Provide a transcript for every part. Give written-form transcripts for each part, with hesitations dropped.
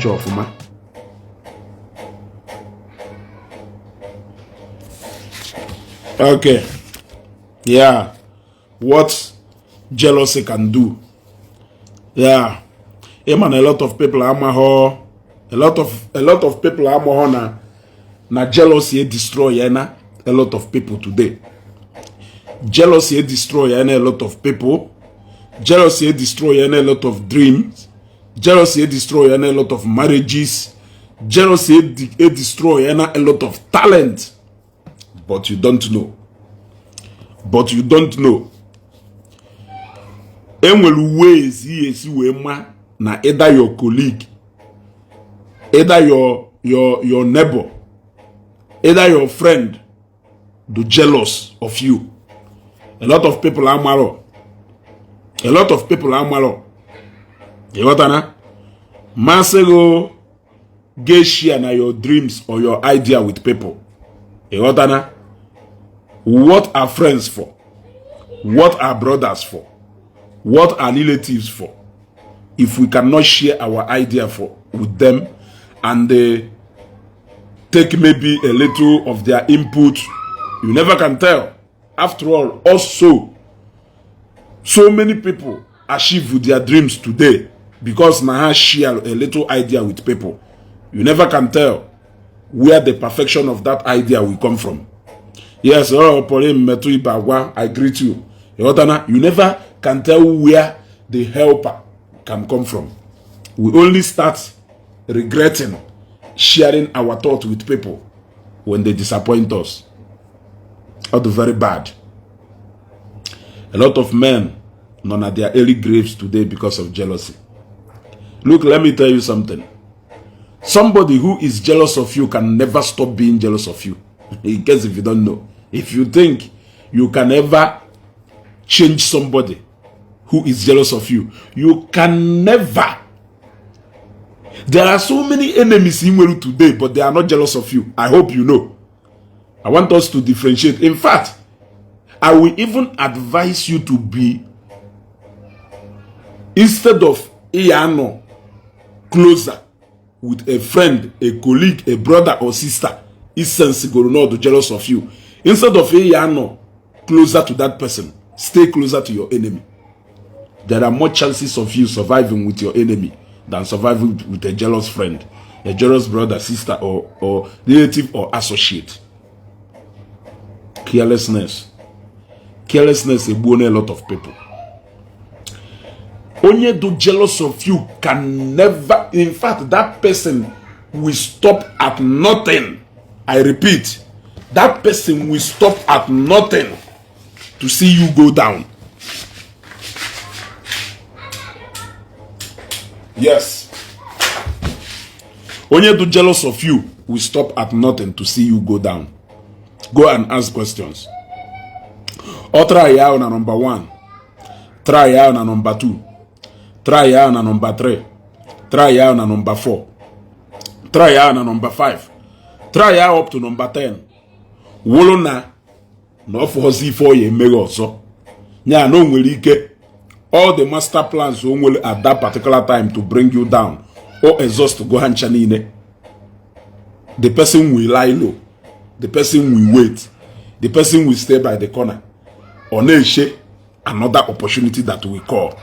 culture of man. Okay. Yeah. What jealousy can do. Yeah. Man, a lot of people are a lot of people are na jealousy destroy a lot of people today. Jealousy destroy a lot of people. Jealousy destroy a lot of dreams. Jealousy destroy a lot of marriages. Jealousy destroy a lot of talent. But you don't know. But you don't know. Enwelu ways yes we ma na either your colleague, either your neighbor, either your friend do jealous of you. A lot of people are malo. A lot of people are malo. You got na? Masego get share na your dreams or your idea with people. You got na? What are friends for? What are brothers for? What are relatives for? If we cannot share our idea with them and they take maybe a little of their input, you never can tell. After all, also, so many people achieve with their dreams today because now share a little idea with people. You never can tell where the perfection of that idea will come from. Yes, I greet you. You never can tell where the helper can come from. We only start regretting sharing our thoughts with people when they disappoint us. Or the very bad. A lot of men none at their early graves today because of jealousy. Look, let me tell you something. Somebody who is jealous of you can never stop being jealous of you. In case if you don't know. If you think you can ever change somebody who is jealous of you, you can never. There are so many enemies in Welu today, but they are not jealous of you. I hope you know. I want us to differentiate. In fact, I will even advise you to be, instead of Iyano, closer with a friend, a colleague, a brother or sister, is sensible not to jealous of you. Instead of Iyano, closer to that person, stay closer to your enemy. There are more chances of you surviving with your enemy than surviving with a jealous friend, a jealous brother, sister, or relative or associate. Carelessness. Carelessness is born a lot of people. Only do jealous of you can never, in fact, that person will stop at nothing. I repeat, that person will stop at nothing to see you go down. Yes. Only do jealous of you will stop at nothing to see you go down. Go and ask questions. Or try out na number 1. Try out na number 2. Try out na number 3. Try out na number 4. Try out na number 5. Try out up to number 10. Wolona no for see for ye mega also. Nya no nwere ike all the master plans only at that particular time to bring you down or exhaust to go hancha niile. The person will lie low. The person will wait. The person will stay by the corner. Or another opportunity that we call.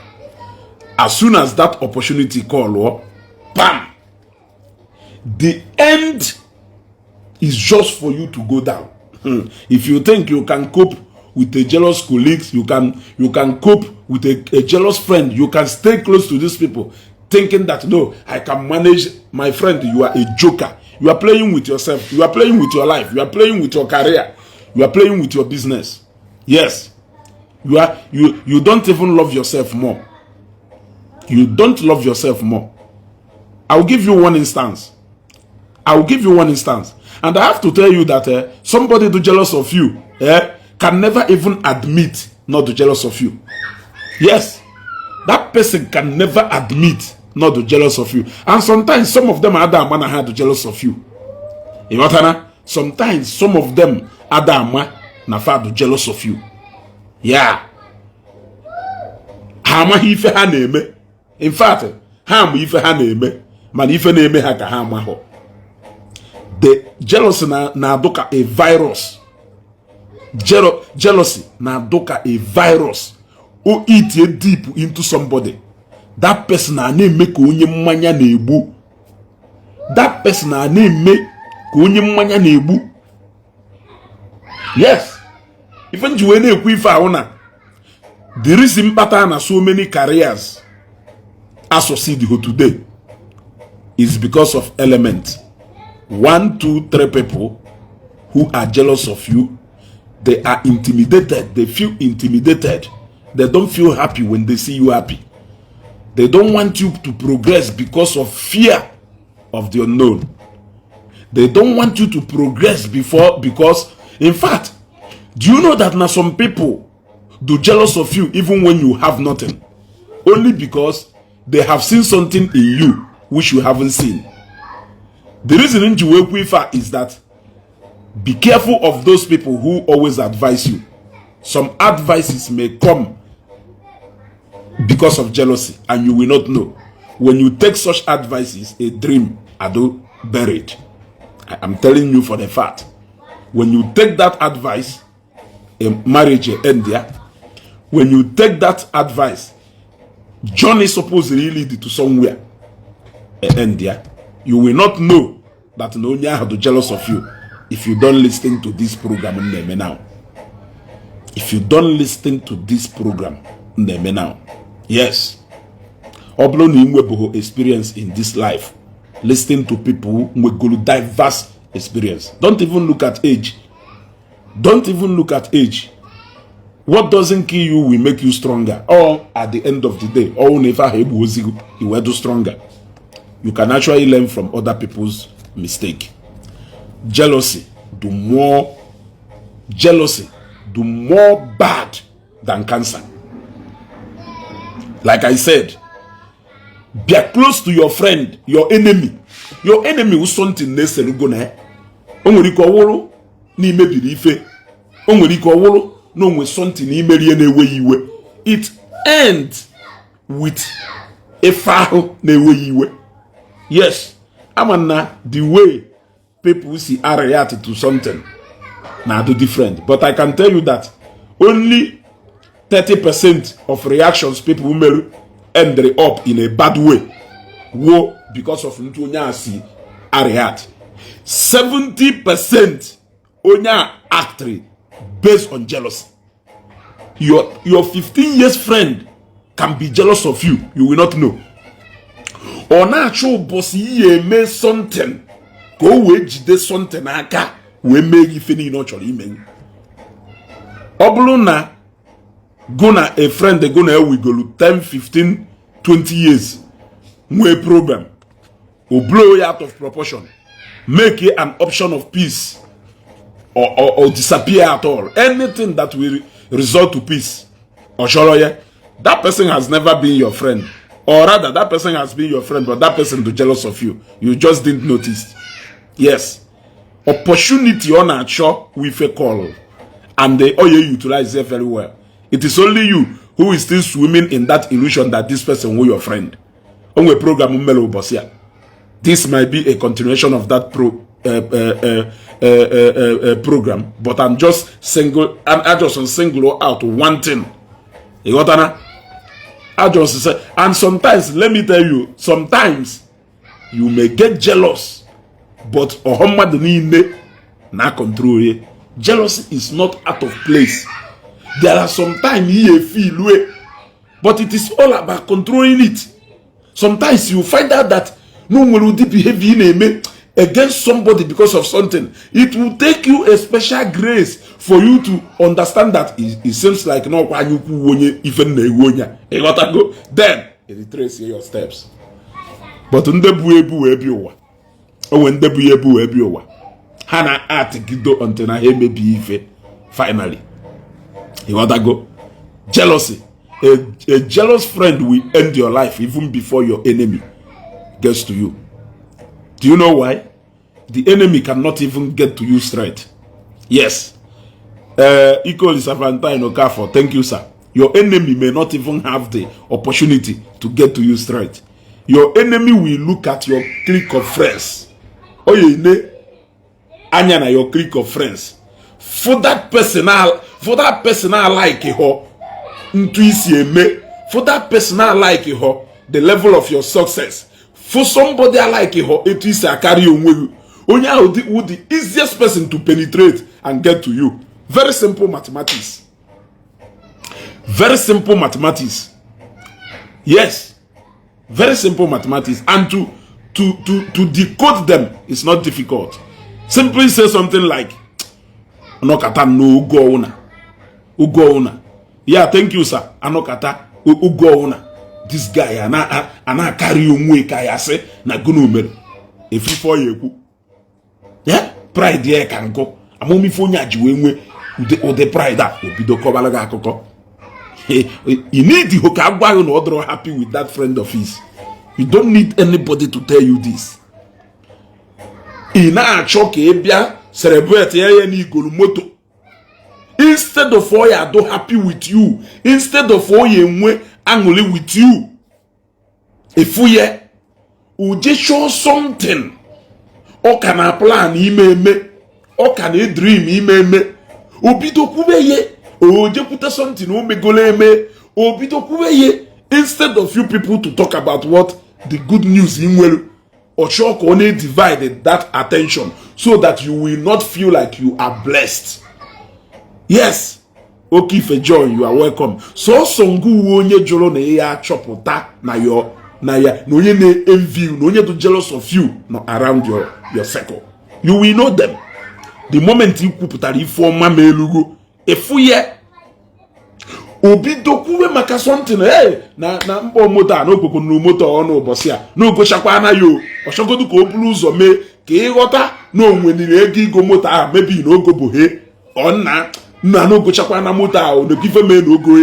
As soon as that opportunity call, bam! The end is just for you to go down. If you think you can cope with a jealous colleague, you can cope with a jealous friend, you can stay close to these people, thinking that no, I can manage. My friend, you are a joker. You are playing with yourself. You are playing with your life. You are playing with your career. You are playing with your business. Yes. You don't even love yourself more. You don't love yourself more. I'll give you one instance. And I have to tell you that somebody too jealous of you can never even admit not to jealous of you. Yes. That person can never admit not to jealous of you. And sometimes some of them are the man had to jealous of you. You know what? Sometimes some of them are the man to jealous of you. Yeah. In fact, man ife na-eme ha ka ha amaghọ. The jealousy na-adụ ka a virus. Jealousy na-adụ ka a virus. O eat deep into somebody. That person na-eme ka onye mmanya na-egbu. That person na-eme ka onye mmanya na-egbu. Yes. Even when you ekwu ife ahụ na the reason pattern na so many careers as succeed today is because of element. 1, 2, 3 people who are jealous of you. They are intimidated. They feel intimidated. They don't feel happy when they see you happy. They don't want you to progress because of fear of the unknown. They don't want you to progress because, in fact, do you know that now some people do jealous of you even when you have nothing? Only because they have seen something in you which you haven't seen. The reason in Jiwekwifa is that be careful of those people who always advise you. Some advices may come because of jealousy and you will not know. When you take such advices, a dream ado buried. I'm telling you for the fact. When you take that advice, a marriage end there. When you take that advice, journey supposedly lead to somewhere end there. You will not know that no one has to jealous of you if you don't listen to this program now. If you don't listen to this program now. Yes. Experience in this life. Listen to people with diverse experience. Don't even look at age. Don't even look at age. What doesn't kill you will make you stronger. Or at the end of the day, you will do stronger. You can actually learn from other people's mistake. Jealousy do more bad than cancer. Like I said, be close to your friend, your enemy. Your enemy who something necessary go na. Onwere ike ọwụrụ n'ime biri ife. Onwere ike ọwụrụ na onwe something n'ime rie na-ewe iwe. It ends with ife ahụ na-ewe iwe. Yes, amana the way people see react to something na do different. But I can tell you that only 30% of reactions people will end up in a bad way. Wo because of ntunya si react. 70% onya act based on jealousy. Your 15 years friend can be jealous of you. You will not know. Or natural boss ye may something. Go wage de something aka we make if any naturally mean. Obluna gonna a friend they gonna we go 10, 15, 20 years. No problem. Will blow you out of proportion. Make it an option of peace. Or disappear at all. Anything that will result to peace. Or that person has never been your friend. Or rather, that person has been your friend, but that person is jealous of you. You just didn't notice. Yes. Opportunity on a shop with a call. And they all utilize it very well. It is only you who is still swimming in that illusion that this person will your friend. On a program this might be a continuation of that program, but I'm just single out one thing. You got that? I just say, and sometimes let me tell you, sometimes you may get jealous, but na control it. Jealousy is not out of place. There are sometimes you feel way, but it is all about controlling it. Sometimes you find out that no one will behave against somebody because of something. It will take you a special grace for you to understand that it seems like no even then it retrace your steps. But Hana art gido until na he may be finally. You want to go? Jealousy. A jealous friend will end your life even before your enemy gets to you. Do you know why? The enemy cannot even get to you straight. Yes. Equal is Valentine Okafor. Thank you, sir. Your enemy may not even have the opportunity to get to you straight. your enemy will look at your clique of friends. Oyene anya na your clique of friends. For that personal like her into eme. For that personal like her, the level of your success. For somebody like her, it is a carry on. Onya would the easiest person to penetrate and get to you. Very simple mathematics. Very simple mathematics. Yes. Very simple mathematics. And to decode them is not difficult. Simply say something like, Anokata no ugo una. Yeah, thank you, sir. Anokata ugo una. This guy ana carry umwe kaya se na gunu mere. If you for you. Yeah, pride here can go. Amomi fo nya jiwe o the pride that obido kobalaga akoko. You need the hokagwa you no happy with that friend of his. You don't need anybody to tell you this. Ina achoke ebia celebrate ye ni igolu moto. Instead of all you do happy with you, instead of all you enwe angry with you, if you uje show something, or can a plan ime, or can a dream ime, obido kubeye, or je put something o me goleme, obido kubeye, instead of you people to talk about what the good news in well, or shock only divided that attention so that you will not feel like you are blessed. Yes, okay for joy, you are welcome. So songu wonye jolo na ya chopota na ya no ye ne envy, no ye to jealous of you no around your circle. You will know them. The moment you kuputari for mama elugo, efuye obi dokuwe maka something na mbo moto no koko no moto ono bosia no go chakwa na yo oshogodu ko bulu uzo me ka ịghọta na onwenire ego igo moto a maybe no go bohe onna na no go chakwa na moto a no give me no go.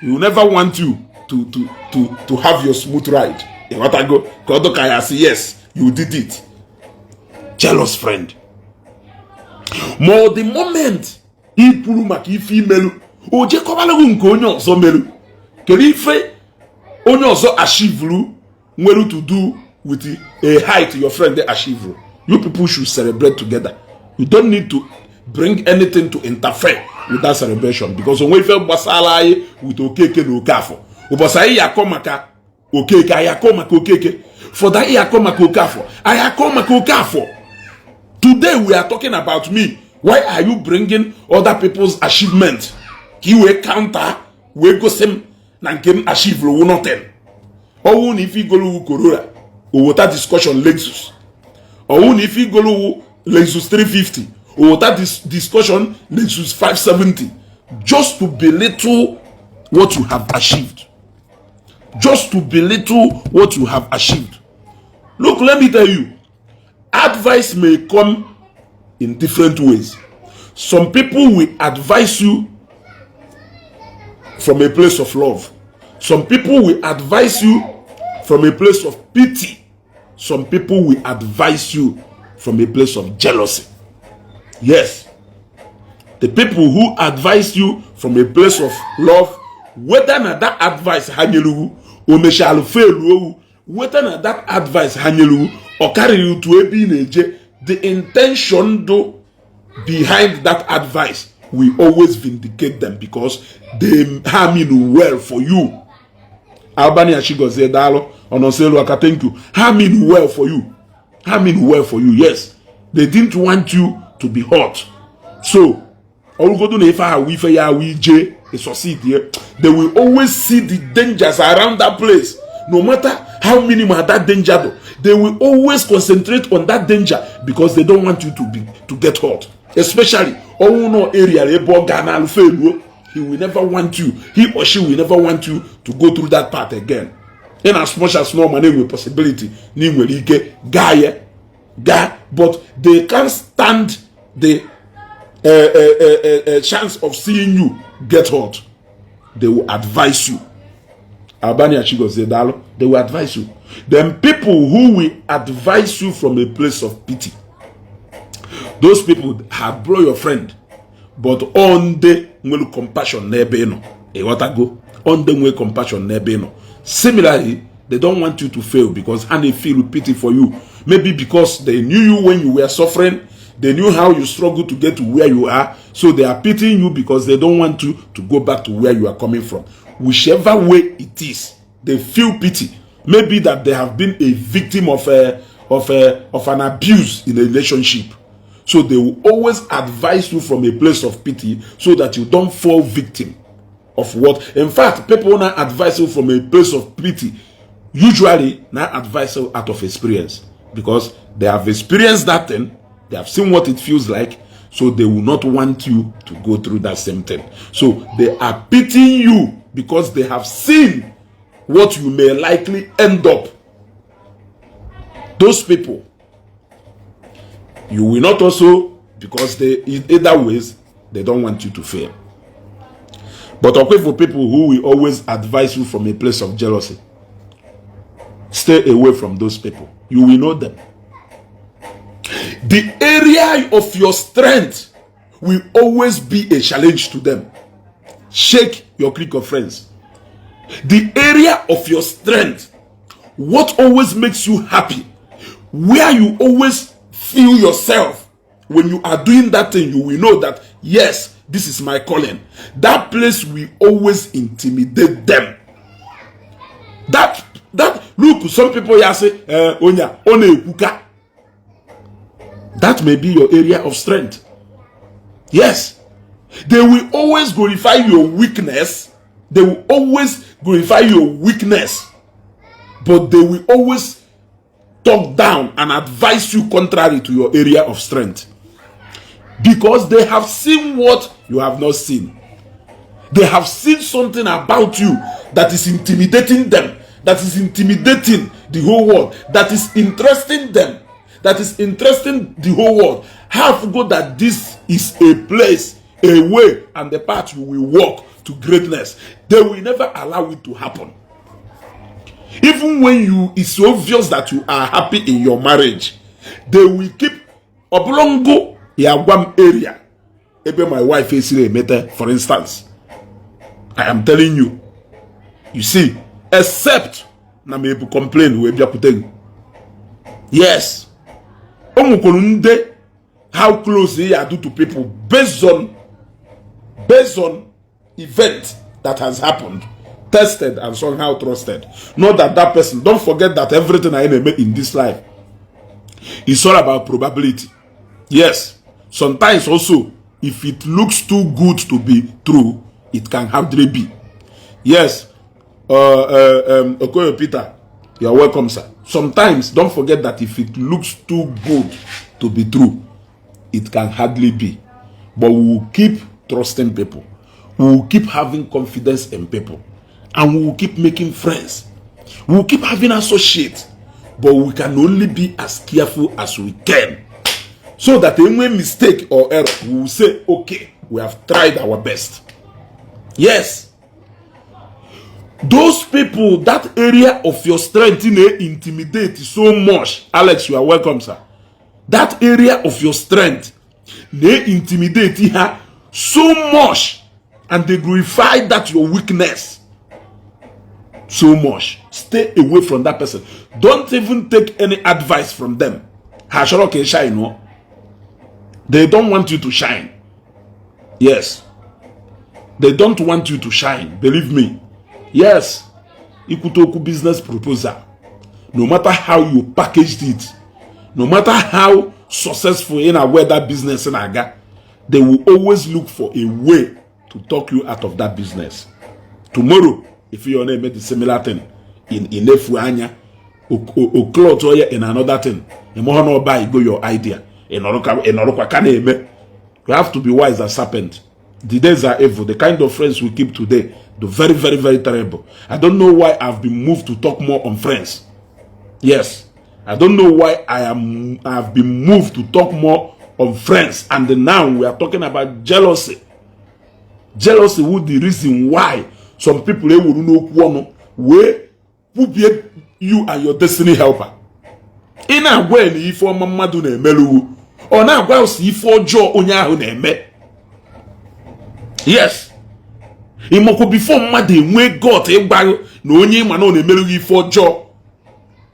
You never want you to have your smooth ride. You want to go kodo kaya say yes you did it. Jealous friend. More the moment ipuru maka ife imelu oje kobalagu nke onye ozo meru keri ife onye ozo achieve nwere to do with a height your friend they achieve. You people should celebrate together. You don't need to bring anything to interfere with that celebration, because when we feel basala with okeke no okafo ubosai yakomaka okeke ayakomaka okeke for that yakomaka okafo ayakomaka okafo. Today we are talking about me. Why are you bringing other people's achievement? Kiwe counter we go sem na nkem achieve lo nothing. Or if you go to Corona or water discussion Lexus, or if you go to Lexus 350 or water discussion Lexus 570, just to belittle what you have achieved. Just to belittle what you have achieved. Look, let me tell you, advice may come in different ways. Some people will advise you from a place of love. Some people will advise you from a place of pity. Some people will advise you from a place of jealousy. Yes. The people who advise you from a place of love, whether na that advice hanyelu or me shall fail, whether na that advice hanyelu or carry you to a being, the intention though behind that advice will always vindicate them, because they mean well for you. Albani Ashigoze Dalo Onoselu Aka, thank you. Mean well for you. Mean well for you. Yes. They didn't want you to be hurt. So they will always see the dangers around that place. No matter how minimal that danger, they will always concentrate on that danger, because they don't want you to get hurt. Especially area he will never want you, he or she will never want you to go through that path again. In as much as no money with possibility, but they can't stand the chance of seeing you get hurt. They will advise you. Albania Chigo Zedalo, they will advise you. Then people who will advise you from a place of pity, those people have brought your friend, but on the compassion nebeno. E what I go on the way compassion nebeno. Similarly, They don't want you to fail because they feel pity for you. Maybe because they knew you when you were suffering. They knew how you struggled to get to where you are. So they are pitying you because they don't want you to go back to where you are coming from. Whichever way it is, they feel pity. Maybe that they have been a victim of an abuse in a relationship. So they will always advise you from a place of pity so that you don't fall victim of what. In fact, people now advise you from a place of pity. Usually, now advise you out of experience because they have experienced that thing. They have seen what it feels like, so they will not want you to go through that same thing. So they are pitying you because they have seen what you may likely end up. Those people, you will not also, because they, in either ways, they don't want you to fail. But okay, for people who will always advise you from a place of jealousy, stay away from those people. You will know them. The area of your strength will always be a challenge to them. Shake your clique of friends. The area of your strength, what always makes you happy, where you always feel yourself, when you are doing that thing, you will know that, yes, this is my calling. That place will always intimidate them. That look, some people here say, Onya, one kuka. That may be your area of strength. Yes. They will always glorify your weakness. They will always glorify your weakness. But they will always talk down and advise you contrary to your area of strength. Because they have seen what you have not seen. They have seen something about you that is intimidating them. That is intimidating the whole world. That is interesting them. That is interesting the whole world. Have go that this is a place, a way, and the path you will walk to greatness. They will never allow it to happen. Even when it's obvious that you are happy in your marriage, they will keep oblongo yagwam area. Maybe my wife is here, for instance. I am telling you. You see, except na me complain we be yes. How close they are to people based on event that has happened, tested and somehow trusted. Not that person. Don't forget that everything I make in this life is all about probability. Yes, sometimes also if it looks too good to be true, it can hardly be. Yes, Okoyo Peter, you're welcome, sir. Sometimes, don't forget that if it looks too good to be true, it can hardly be. But we will keep trusting people. We will keep having confidence in people. And we will keep making friends. We will keep having associates. But we can only be as careful as we can. So that any mistake or error, we will say, okay, we have tried our best. Yes. Those people, that area of your strength intimidate so much. Alex, you are welcome, sir. That area of your strength, they intimidate her so much, and they glorify that your weakness so much. Stay away from that person. Don't even take any advice from them. They don't want you to shine. Yes. They don't want you to shine. Believe me. Yes, Ikutoku business proposal. No matter how you packaged it, no matter how successful in a weather business in Aga, they will always look for a way to talk you out of that business. Tomorrow, if you want to make a similar thing in Efuanya, or cloth or in another thing, you must buy go your idea. You have to be wise as serpent. The days are evil. The kind of friends we keep today, they're very, very, very terrible. I don't know why I've been moved to talk more on friends. Yes. I don't know why I've been moved to talk more on friends. And now we are talking about jealousy. Jealousy would the reason why some people will know where you are your destiny helper. In a way, if for Mamadu ne melu, or now whilst if for Joe Onyahu ne me. Yes. Imoko before mmadụ enwe God ịgbago na onye ịma na ọ na-emerụ ife ọjọọ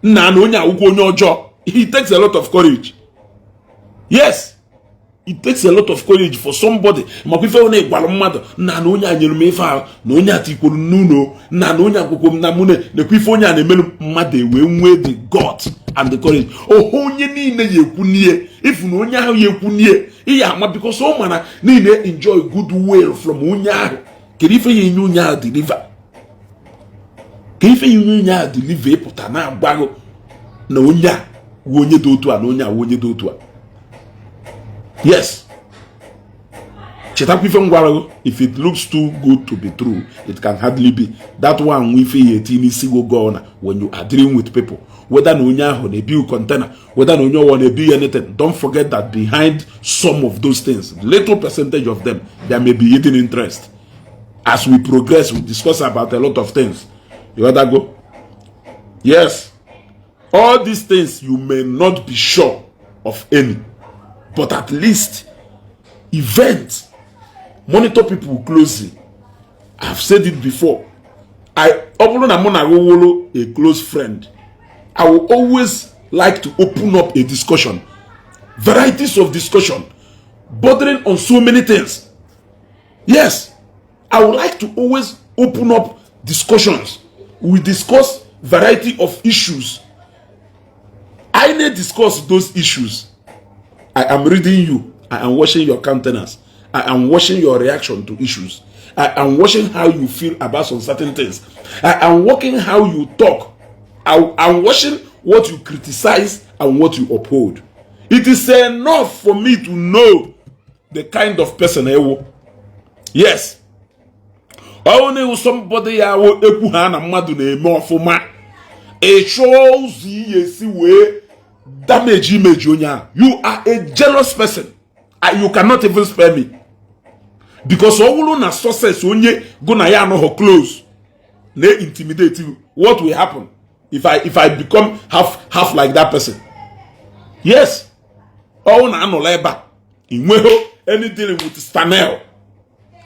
na onye awụkwa onye ọjọọ. It takes a lot of courage. Yes, it takes a lot of courage for somebody. Imoko ife onye gwara mmadụ na onye anyere m ife ahụ na onye atikwuru n'ụlọ na onye akwụkwọ m na mune na-ekwu ife onye a na-emerụ mmadụ wee nwee the God and the courage. Onye niile ya ekwu n'ihe ifu na onye ahụ ya ekwu n'ihe ihe ama because ọ mana niile enjoy good will from onye ahụ. Kedu ife ya enye onye ahụ deliver? Ka ife ya enye onye ahụ deliver ịpụta na agbago na onye a wụ onye dị otu a na onye a wụ onye dị otu a. Yes. Chetakwa ife ngwarago, if it looks too good to be true, it can hardly be. That one we feel it in isi go on when you are dealing with people. Whether no nya on a bill container, whether no nya on a bill anything, don't forget that behind some of those things, little percentage of them, there may be hidden interest. As we progress, we discuss about a lot of things. You other go? Yes. All these things you may not be sure of any, but at least events, monitor people closely. I've said it before. A close friend. I will always like to open up a discussion, varieties of discussion, bordering on so many things. Yes, I would like to always open up discussions. We discuss variety of issues. I may discuss those issues. I am reading you. I am watching your countenance. I am watching your reaction to issues. I am watching how you feel about some certain things. I am watching how you talk. I am watching what you criticize and what you uphold. It is enough for me to know the kind of person I am. Yes. Only somebody I will ekuhana madu na eme ofuma. It shows you way damage image onya. You are a jealous person. You cannot even spare me. Because all na success onye go na ya no ho close. Na intimidate you. What will happen if I become half like that person? Yes. All na no leba. Inweho anything with Stanel.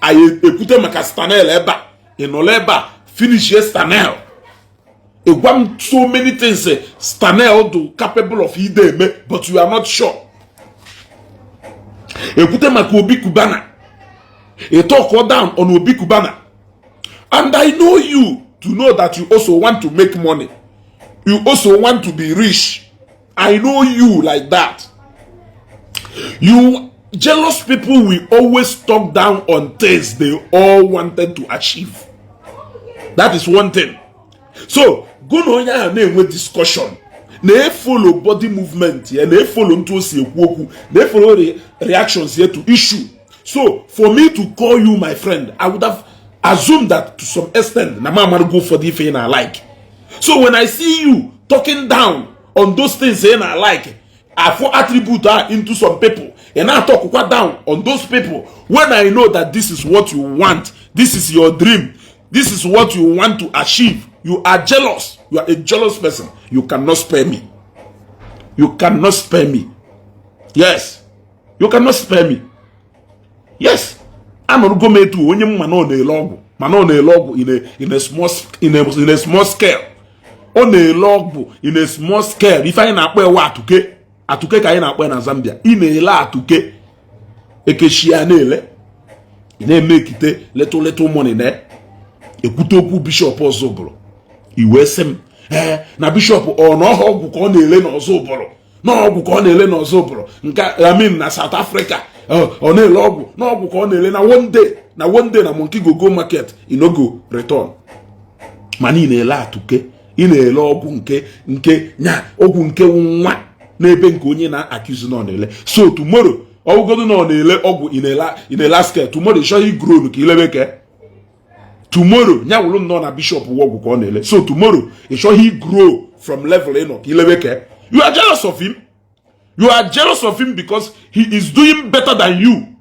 I ekute maka Stanel eba. Inoleba finish ye Stanel. E want so many things Stanel do capable of ideme, but you are not sure. Ekute maka Obi Kubana. A talk down on Obi Kubana. And I know you to know that you also want to make money. You also want to be rich. I know you like that. You jealous people will always talk down on things they all wanted to achieve. That is one thing. So, go no ya name with discussion. They follow body movement here. They follow into sekwoku. They follow the reactions here to issue. So, for me to call you my friend, I would have assumed that to some extent, na mama go for the thing I like. So, when I see you talking down on those things I like, I for attribute that into some people, and I talk down on those people when I know that this is what you want, this is your dream, this is what you want to achieve. You are jealous. You are a jealous person. You cannot spare me. You cannot spare me. Yes, you cannot spare me. Yes, I'm not going to when you man on a log in a small scale. On a log in a small scale. If I na pwe wa atuke ka na pwe na Zambia. In la atuke ekeshia nele. Ine make it little money ne. Ekutoku bishop ozobolo. Iwesem na bishop o no hogu ko na ele na ozobolo. No hogu ko na ele na ozobolo. Nka I mean na South Africa. On a log, no go on na one day na monkey go market, no go return. Mani in a la tuke, in a log nke nya ogu nke nwa na ebe nke onye na accuse no ele. So tomorrow, all go no ele ogu in a last care. Tomorrow shall he grow no kilebeke. Tomorrow nya will no na bishop wogu ko ele. So tomorrow shall he grow from level no kilebeke. You are jealous of him. You are jealous of him because he is doing better than you.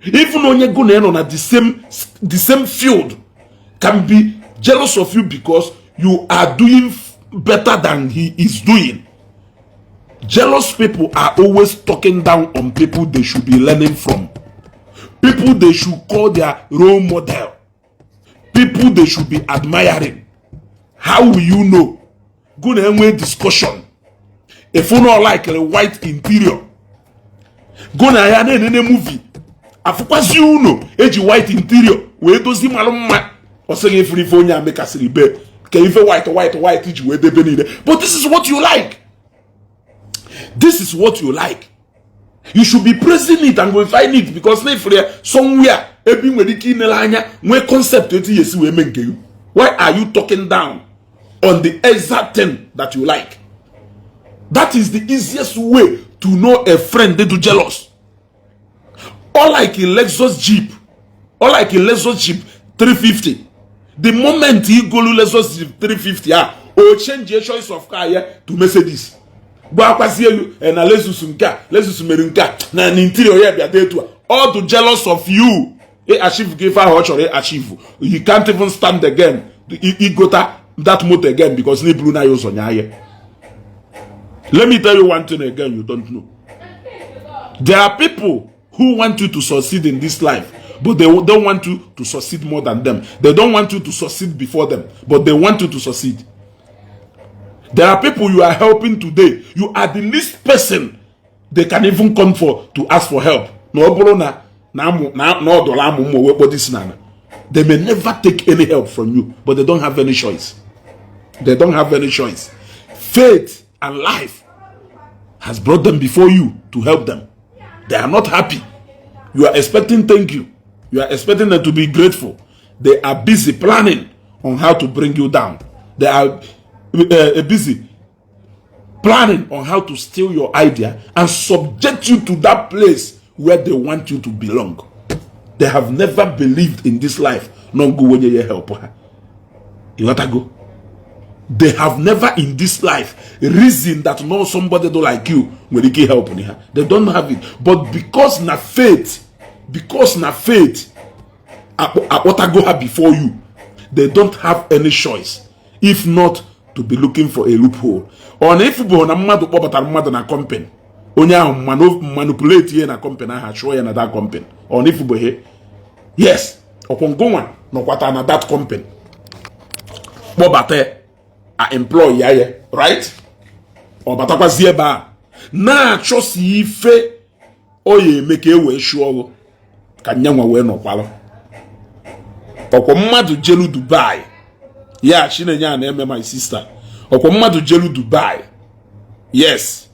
Even when you're going on at the same field, can be jealous of you because you are doing better than he is doing. Jealous people are always talking down on people they should be learning from. People they should call their role model. people they should be admiring. How will you know? Good anyway discussion. If you not like a white interior, go na ya na movie. Afukwazi you know, eji white interior. We dozi maluma. Osenge free phone ya make us ribe. Can you white iji we de benide. But this is what you like. This is what you like. You should be praising it and glorifying it because somewhere where concept why are you talking down on the exact thing that you like? That is the easiest way to know a friend they do jealous. Or like a Lexus Jeep, 350. The moment he go to Lexus Jeep 350, or change your choice of car here to Mercedes. All to jealous of you. You can't even stand again. You got that motor again because let me tell you one thing again you don't know. There are people who want you to succeed in this life, but they don't want you to succeed more than them. They don't want you to succeed before them, but they want you to succeed. There are people you are helping today. You are the least person they can even come for to ask for help. They may never take any help from you, but they don't have any choice. They don't have any choice. Faith and life has brought them before you to help them. They are not happy. You are expecting thank you. You are expecting them to be grateful. They are busy planning on how to bring you down. They are busy planning on how to steal your idea and subject you to that place where they want you to belong. They have never believed in this life. No go when you help her. You want to go? They have never in this life reason that no somebody don't like you when they can help her. They don't have it. But because na faith, I want to go her before you. They don't have any choice if not to be looking for a loophole. Or if you na mmadụ kpọbatara mmadụ na company, onye ahụ manipulate ye na company aha chụọ ya na that company. Or if you yes, okwongonwa no kwata na that company. Kpọbata a employee ya, right? Or batakwazi ebe a na achọsi ife oye make ewe shuo ka nyanwa we no kwalo. Okwo mmadụ jelu Dubai. Yeah, she na my sister. Okwo mmadụ jelu Dubai. Yes.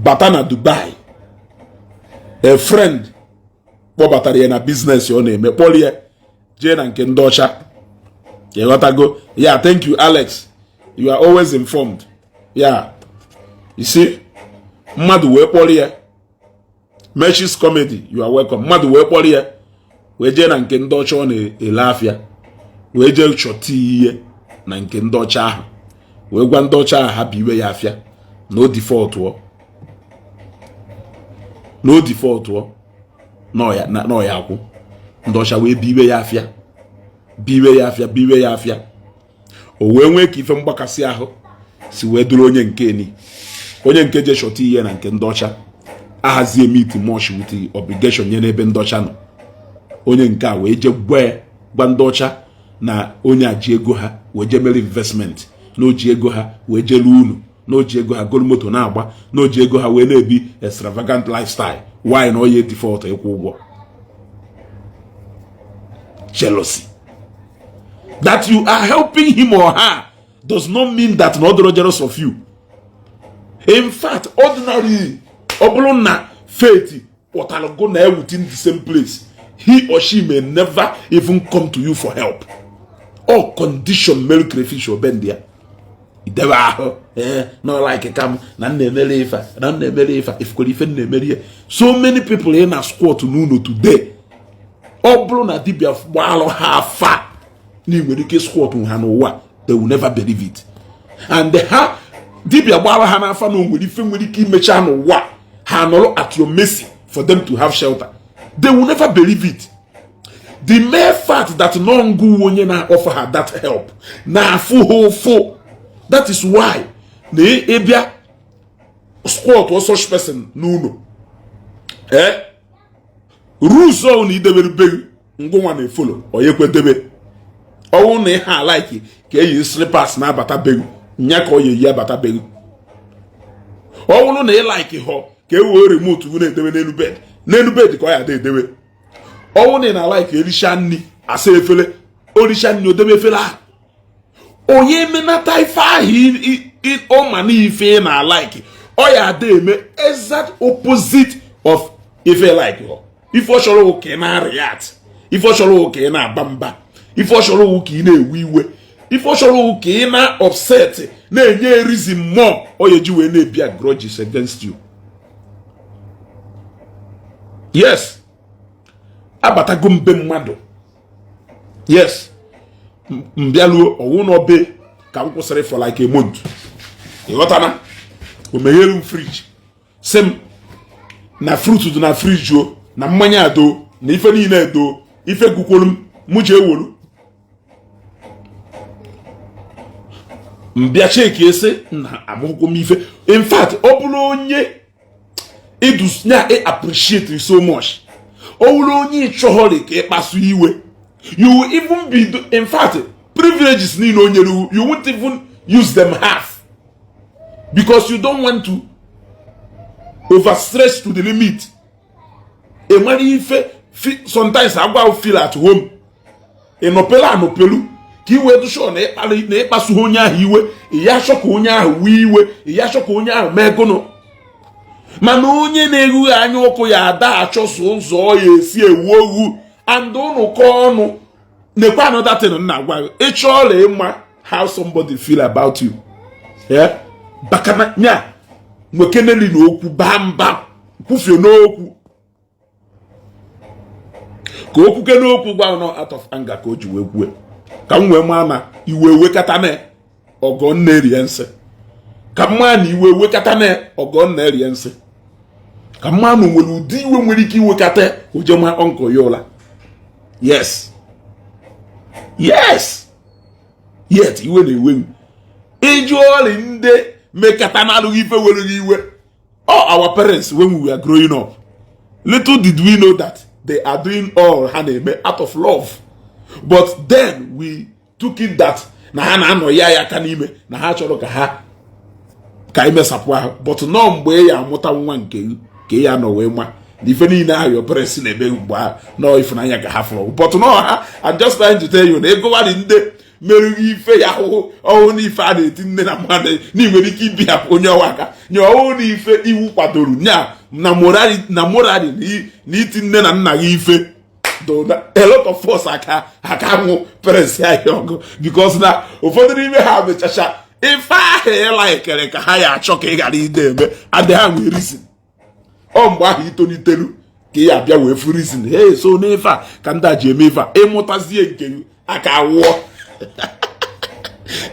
Batana Dubai. A friend kpọbatara ya na business ọ na-eme kpọlie je na nke ndị ọcha. You got to go. Yeah, thank you, Alex. You are always informed. Yeah. You see? Mmadụ wee kpọlie. Meshi's comedy. You are welcome. Mmadụ wee kpọlie. Wee je na nke ndị ọcha ọ na-ele afịa. Wee je chọta ihe na nke ndị ọcha ahụ. Wee gwa ndị ọcha ahụ ha biwe ya afịa. No default ọ. No default ọ. No ya akwụ. Ndị ọcha wee biwe ya afịa. Biwe ya afịa. O wee nwee ka ife mgbakasị ahụ si wee duru onye nke ni. Onye nke je chọta ihe na nke ndị ọcha. Ahazie meet much with the obligation nye n'ebe ndị ọcha nọ. Onye nke a wee je gwa ndị ọcha na onye a ji ego ha wee je mere investment. Na o ji ego ha wee je lu unu. Na o ji ego ha golu moto na-agba. Na o ji ego ha wee na-ebi extravagant lifestyle. Why na onye default ịkwụ ụgwọ? Jealousy. That you are helping him or her does not mean that no other jealous of you. In fact, ordinarily, oblona faith or go na within the same place, he or she may never even come to you for help. Or condition milk crayfish or bendia. Not like a cam, none if could even so many people in a squad to Nuno today. Oblona dibia while half fat. They will never believe it. And the ha dibia bala hana fano will defend with the key mechano wa hanolo at your mercy for them to have shelter. They will never believe it. The mere fact that no ngu wonyena offer her that help. Na full. That is why the ebia squat was such person no. Rules only they will be go one follow or you could debe. ọwụ na ha like ka eyi slippers na abata begu nya ka o yi abata begu ọwụ na like ho ka ewe remote wu na edewe n'elu bed ka o ya edewe ọwụ na like erisha nni asa efele orisha nni odebe efele a onye menata ife ahụ ọma n'ife na like ọ ya ada eme exact opposite of ife like ho ife ọ chọrọ oke na react ife ọ chọrọ oke na aba mba ife ọ chọrọ oke na-ewe iwe ife ọ chọrọ oke na upset na-enye reason more ọ ya ji wee na-ebia grudges against you. Yes, abatago mbe mmadụ. Yes, mbialuo owu n'obe ka m kwụsịrị for like a month. Ịghọtana o meghere m fridge sem na fruit dị na fridge o na mmanya ado na ife niile edo ife gukwolu m je ewolu mbịa cheki ese na amụkwụ m ife. In fact ọ bụrụ onye idusnya appreciate so much ọ bụrụ onye ịchọghọrị ka ịkpasu iwe you will even be in fact privileges niile onye you won't even use them half because you don't want to overstretch to the limit. E nwere ife sometimes agwa feel at home enopela anopelu ka iwe du sure na ịkpasu onye ahụ iwe ya shoka onye ahụ wee iwe ya shoka onye ahụ megono mana onye na-eghu anya ọkụ ya ada achọso ụzọ ya esi ewu oghu and unu kọ ọnụ nekwa another thing na agwa ịchọọla ịma how somebody feel about you. Yeah, bakana nya nwekeneli na okwu bamba kwufie n'okwu ka okwu ke n'okwu gwa no out of anger ka o ji wee kwue ka m wee maa na iwe wekata na ogo nnerie nse ka mma na iwe wekata na ogo nnerie nse ka mma na nwere ụdị iwe nwere ike iwekata ojema onko yola. Yes, yes, yet iwe na-ewe ijuoli ndị mekata na alụghị ife were iwe. Oh, our parents when we were growing up, little did we know that they are doing all out of love. But then we took it that na ha na-anọ ya aka n'ime na ha chọrọ ka ime sapụ ahụ. But no mgbe ya amụta nwa nke ya nọ wee ma ife niile ahụ your parents na-eme ugbu a no ifunanya ka ha fụrụ. But no ha, I'm just trying to tell you na ego wali ndị merụghị ife ya ọhụụ n'ife a na-eti nne na mmadụ n'inwere ike ibi ya onye ọwa aka nye ọhụụ n'ife iwu kwadoro nya na morali na iti nne na nna gị ife a lot of us aka nwụ parents ya ihe ọgụ because na ụfọdụ n'ime ha mechacha ife ahụ ịlaikere ka ha ya achọ ka ị ghara ide eme adị ha nwee reason. Ọ mgbe ahụ itolitelu ka ị ya bịa wee fu reason hey so n'ife a ka ndị a ji eme ife a ịmụtazie nke aka awụọ.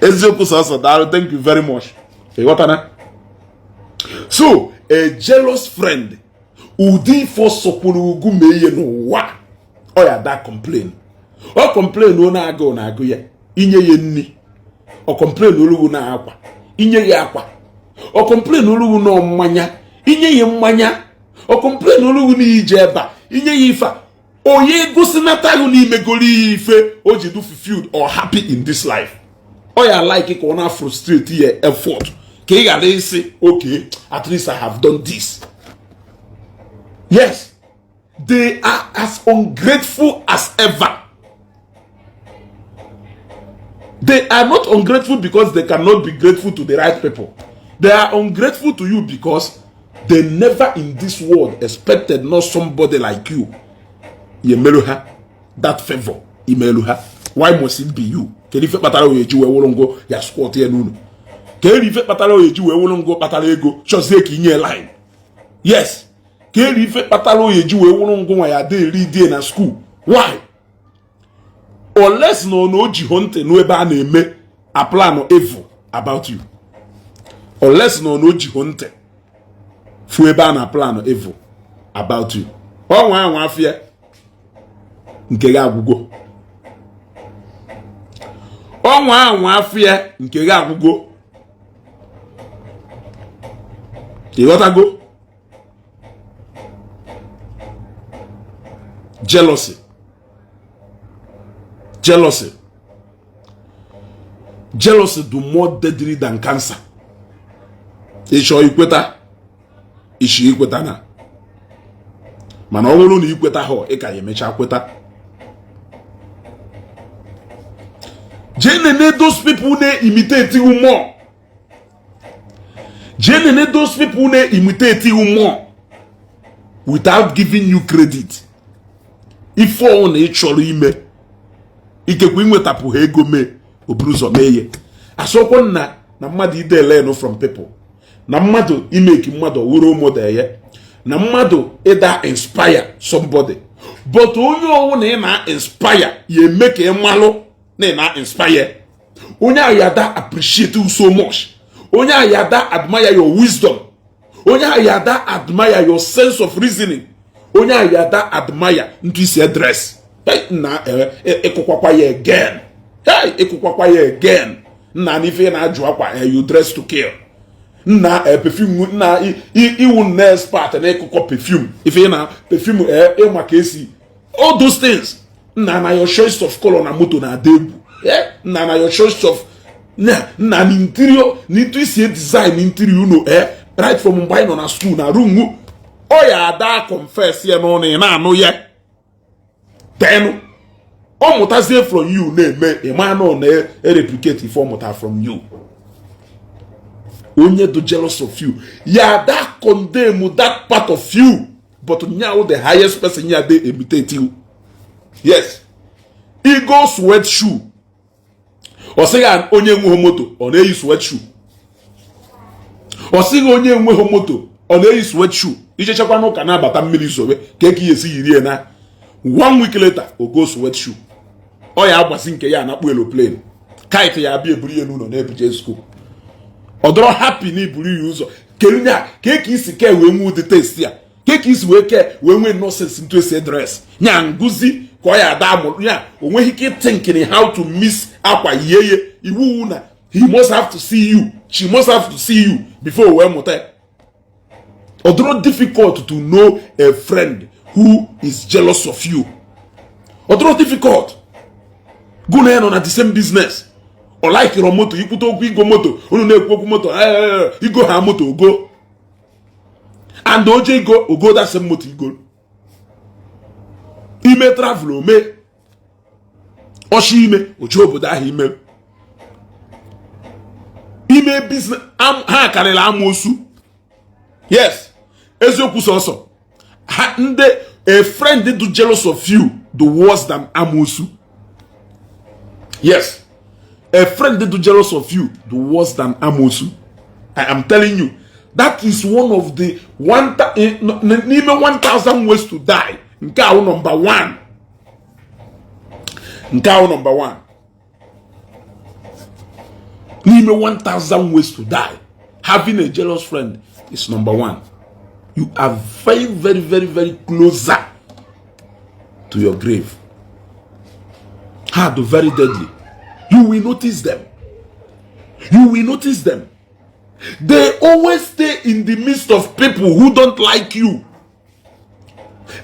Ezeaku sọsọ daalụ, thank you very much. So a jealous friend ụdị ifo sọpụrụ ugwu mee ihe n'ụwa ọ ya da complain. Ọ complain ọ na-agụ ya inye ya nni. Ọ complain olugu na akwa inye ya akwa. Ọ complain olugu na mmanya inye ya mmanya. Ọ complain olugu na ije eba inye ya ife. Onye gosinata yu n'ime goli ife o ji do fulfilled or happy in this life. Ọ ya like ka ọ na frustrate your effort ka ị ghara isi okay at least I have done this. Yes, they are as ungrateful as ever. They are not ungrateful because they cannot be grateful to the right people. They are ungrateful to you because they never in this world expected not somebody like you. Yemeluha that favor imeluha. Why must it be you? Can if patara oyeji we wolongo ya squat here nunu. Can if patara oyeji we wolongo patara ego chose ki nye line. Yes. Can if patara oyeji we wolongo ya dey read na school. Why? Unless no jihonte no ebe a na-eme a plan evil about you. Unless no jihonte fu ebe a na plan evil about you. Ọnwa afia nke ga agwụgo. Ọnwa afia nke ga agwụgo. Ịghọtago? Jealousy. Jealousy do more deadly than cancer. Isho ikweta. Ishi ikweta na. Mana ọ bụrụ na ikweta ho, ị ka emecha kweta. Jenene those people na imitate you more. Jenene those people na imitate you more without giving you credit. If all na ịchọrọ ime, ikekwe inwetapụ ha ego mee, oburu ụzọ mee ihe. Asọkwa na mmadụ ide learn from people. Na mmadụ imeki mmadụ wụrụ model ya. Na mmadụ ịda inspire somebody. But onye ọwụ na ị na inspire, ya eme ka ị malụ na inspire. Onye ayada appreciate you so much. Onye ayada admire your wisdom. Onye ayada admire your sense of reasoning. Onye ayada admire ntu isi dress. Hey, na ekokwakwa ya again. Hey, ekokwakwa ya again. Na nife na ajụ akwa you dress to kill. Na perfume na iwu na expert na ekokwa perfume. Ife na perfume maka esi. All those things. Na your choice of color na moto na adebu. Na your choice of na interior need to see design interior you know right from mgbe anyị nọ na school na room o ya ada confess ya no na anu ye then o mutazie from you na eme ịma no na replicate if o muta from you. Onye do jealous of you ya that condemn that part of you but now the highest person ya dey imitate you. Yes, ego sweat shoe. O sị ga onye nwe moto ọ na-eyi sweat shoe. O sị ga onye nwe moto ọ na-eyi sweat shoe. Ichechakwa na ụka na-abata mmiri sobe ka eke yesi yiri na 1 week later o go sweat shoe. O ya agbasi nke ya na kpu aeroplane. Kite ya bịa eburu ya n'ụlọ na-ebuje school. O dọrọ happy na iburu ya ụzọ. Kerunya ka eke isi ke wee nwe ụdị test ya. Ka eke isi wee ke wee nwe nonsense into ese dress. Nya nguzi ka ya da amụ ya onweghị ike thinking how to miss akwa yeye iwu na he must have to see you, she must have to see you before we mute. Although difficult to know a friend who is jealous of you. Although difficult. Go na on at the same business. Or like your moto, you put okwu igo moto, unu na-ekwu okwu moto, igo ha moto go. And oje go that same moto igo. Ime travel ome. Oshi ime oche obodo ahụ ime. Ime business ha karịla amosu. Yes. Eziokwu sọsọ. Ha ndị a friend do jealous of you the worse than amosu. Yes. A friend do jealous of you the worse than amosu. I am telling you. That is one of the 1,000 ways to die. Nke ahụ number 1. Nke ahụ number 1. N'ime 1,000 ways to die, having a jealous friend is number 1. You are very, very, very, very closer to your grave. Hard, very deadly. You will notice them. You will notice them. They always stay in the midst of people who don't like you.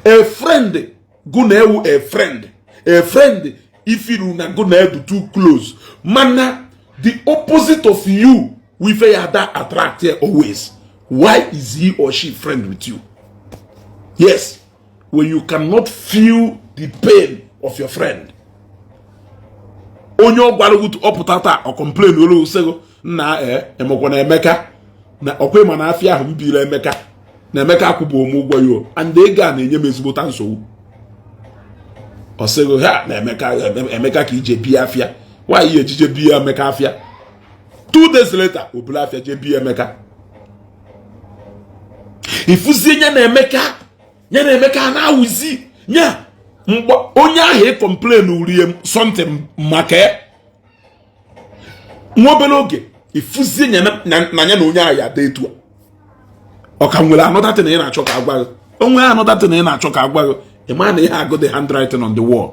A friend, go na a friend. A friend, if you na go na too close. Mana, the opposite of you, we feel that attract here always. Why is he or she friend with you? Yes, when you cannot feel the pain of your friend. Onyo gwara gut oputata o complain olo usego na emekwa na Emeka na okwe ma na afia ahụ mbire Emeka na Emeka akwụbụ omugwo yo and ego a na-enye m ezigbo tanso osego ha na Emeka ka ije bi afia why you ejije bi Emeka afia 2 days later obula afia je bi Emeka ifuzi nya na Emeka na awuzi nya onye ahụ complain uri something maka nwobele oge ifuzi nya na nya na onye ahụ ya da etu ọ ka nwere another thing ị na-achọ ka agwa onwe another thing ị na-achọ ka agwa ịma na ihe agụ the handwriting on the wall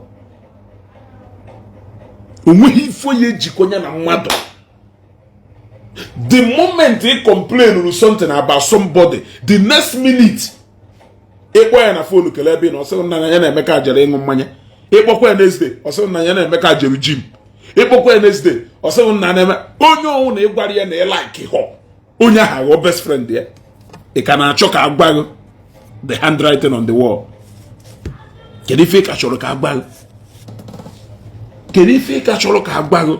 onweghị ifo ya ejikọnya na mmadụ. The moment he complain or something about somebody, the next minute ekpo ya na phone kelebe na oso na ya na Emeka jere ịṅụ mmanya ekpokwa ya next day oso na ya na Emeka jere gym ịkpọkwa Wednesday ọsọ nna na-eme onye ọnwụ na ịgwara ya na ịlaiki họ onye ahụ aghọ best friend ya ị ka na-achọ ka agbaghị the handwriting on the wall. Kedu ife ka chọrọ ka agbaghị? Kedu ife ka chọrọ ka agbaghị?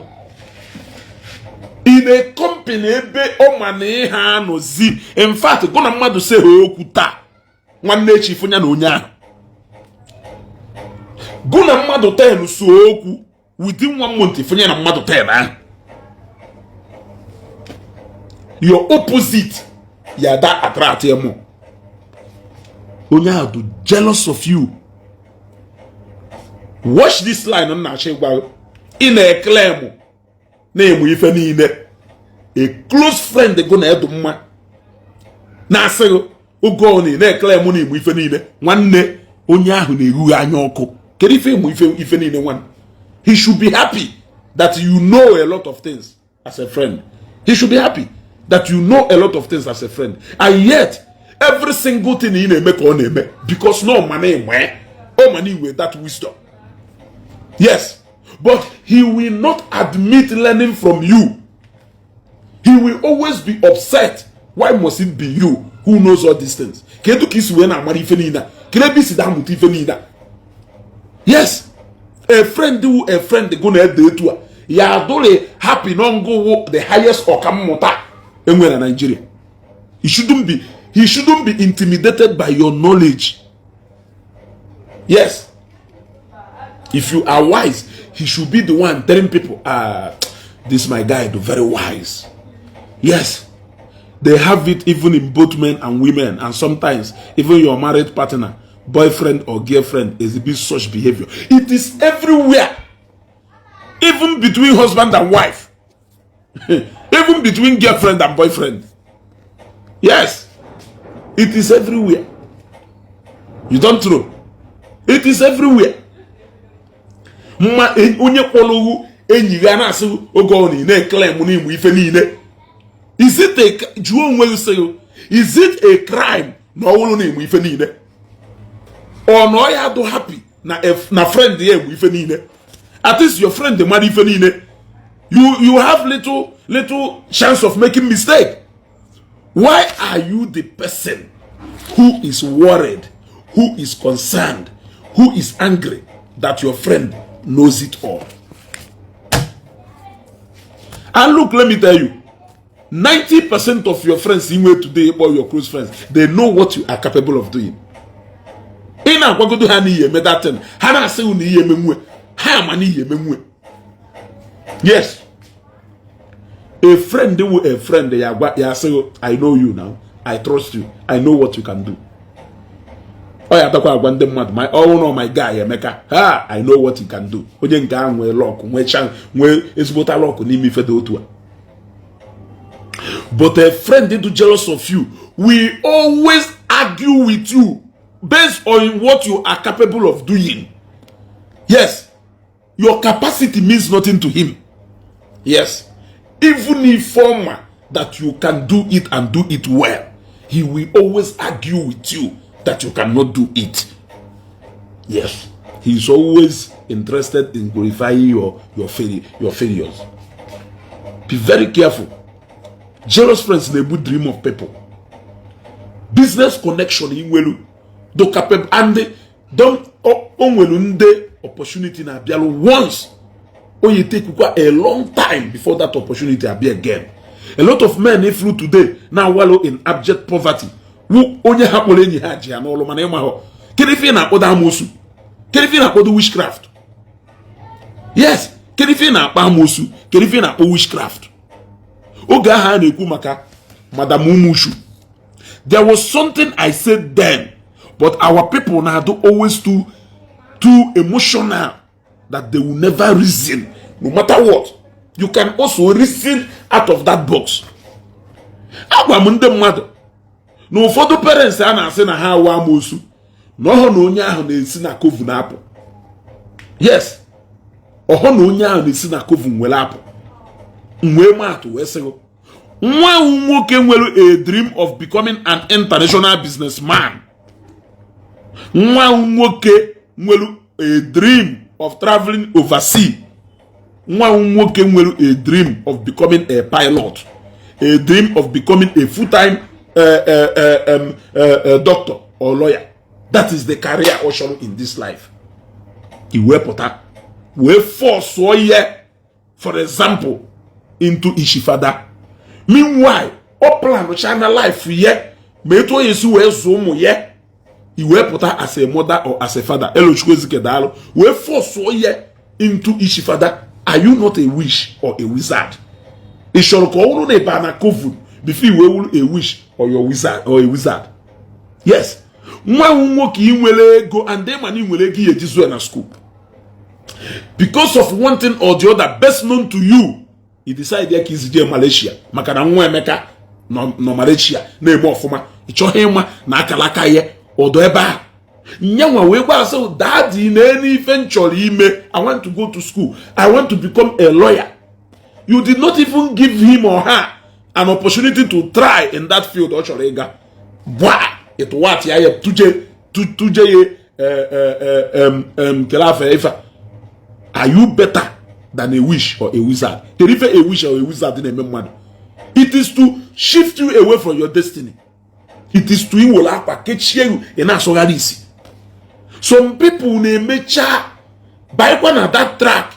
In a company ebe ọ ma na ihe anọzi, in fact gụ na mmadụ se ha okwu taa nwanne echi ifunya na onye ahụ gụ na mmadụ 10 so okwu within 1 month ifunya na mmadụ 10 ahụ. Your opposite ya da attract ya more. Onye ahụ do jealous of you. Watch this line on na chegwa in a claim na-emu ife niile. A close friend go na edu mma na asịrị oge oni na-ekele mụ na emu ife niile nwanne onye ahụ na-eru anya ọkụ. Kedu ife emu ife niile nwanne? He should be happy that you know a lot of things as a friend. He should be happy that you know a lot of things as a friend. And yet every single thing ị na-eme ka ọ na-eme because no money enwe o money with that wisdom. Yes, but he will not admit learning from you. He will always be upset. Why must it be you who knows all these things? Kedu ka isi wee na-amara ife niile? Kedu isi da amụta ife niile? Yes, a friend go na ede etu a ya adore happy no go the highest ọkammụta enwe na Nigeria. He shouldn't be intimidated by your knowledge. Yes, if you are wise, he should be the one telling people, this my guy, do very wise. Yes, they have it even in both men and women, and sometimes even your married partner, boyfriend or girlfriend exhibits such behavior. It is everywhere, even between husband and wife, even between girlfriend and boyfriend. Yes, it is everywhere. You don't know? It is everywhere. Ma onye kwologu enyi ga na asị oge oni na claim na imu ife niile. Is it a juo onwe you say is it a crime na ọwụrụ na imu ife niile? Or no ya do happy na friend ya imu ife niile? At least your friend the mad ife niile. You have little chance of making mistake. Why are you the person who is worried, who is concerned, who is angry that your friend knows it all? And look, let me tell you, 90% of your friends in way today, or your close friends, they know what you are capable of doing. Ina kwa godo hani ye medaten, hana se uni ye memwe, ha mani ye memwe. Yes, a friend ya say, I know you now, I trust you, I know what you can do. Oh ya takwa agwa ndị mmadụ my guy Emeka, I know what he can do. Onye nke ahụ nwee lock, nwee ezigbota lock n'ime ife dị otu a. But a friend into jealous of you will always argue with you based on what you are capable of doing. Yes, your capacity means nothing to him. Yes, even if former that you can do it and do it well, he will always argue with you that you cannot do it. Yes, he is always interested in glorifying your failures. Be very careful. Jealous friends never dream of people. Business connection in welu do capable and don't onwelunde opportunity na bialo once. Or you take a long time before that opportunity appear again. A lot of men if flew today now wallow in abject poverty. Who only happen any haji and all man emaho. Can if you na oda amosu? Can if you na oda witchcraft? Yes, can if you na amosu? Can if you na witchcraft? Oga ha na eku maka Madam Umushu. There was something I said then, but our people now do always too emotional that they will never reason, no matter what. You can also reason out of that box. Agwa munde mmadụ na ụfọdụ parents a na-asị na ha awa amosu na ọhụ na onye ahụ na-esi na kovu na apụ. Yes, ọhụ na onye ahụ na-esi na kovu nwere apụ. Mwe maatụ wee sịgo nwa nwoke nwere a dream of becoming an international businessman. Nwa nwoke nwere a dream of traveling overseas. nwa nwoke nwere a dream of becoming a pilot, a dream of becoming a full-time doctor or lawyer. That is the career option in this life. Iwe pota, we force ye, for example, into Ishi father. Meanwhile, o plan to China life ye, me to yesu we zoom ye. Iwe pota as a mother or as a father. Elo chukwezike dalo. We force ye into Ishi father. Are you not a witch or a wizard? Ishoroko unu ne bana kovun before you will a witch or your wizard or a wizard. Yes. Nwa nwoke inwele ego and them man inwele ego yejizu na school. Because of one thing or the other, best known to you, he decided that he's in Malaysia. Makana nwa emeka no Malaysia na eme ofuma. Ichohe nwa na akalaka ye odo eba. Nyanwa we gba say daddy na any venture ime. I want to go to school. I want to become a lawyer. You did not even give him or her an opportunity to try in that field. Ochorega. Bwa it what ya tuje kelafe ifa. Are you better than a witch or a wizard? If a witch or a wizard in a man, it is to shift you away from your destiny. It is to you catch you in a sogarisi. Some people may mecha by one at that track,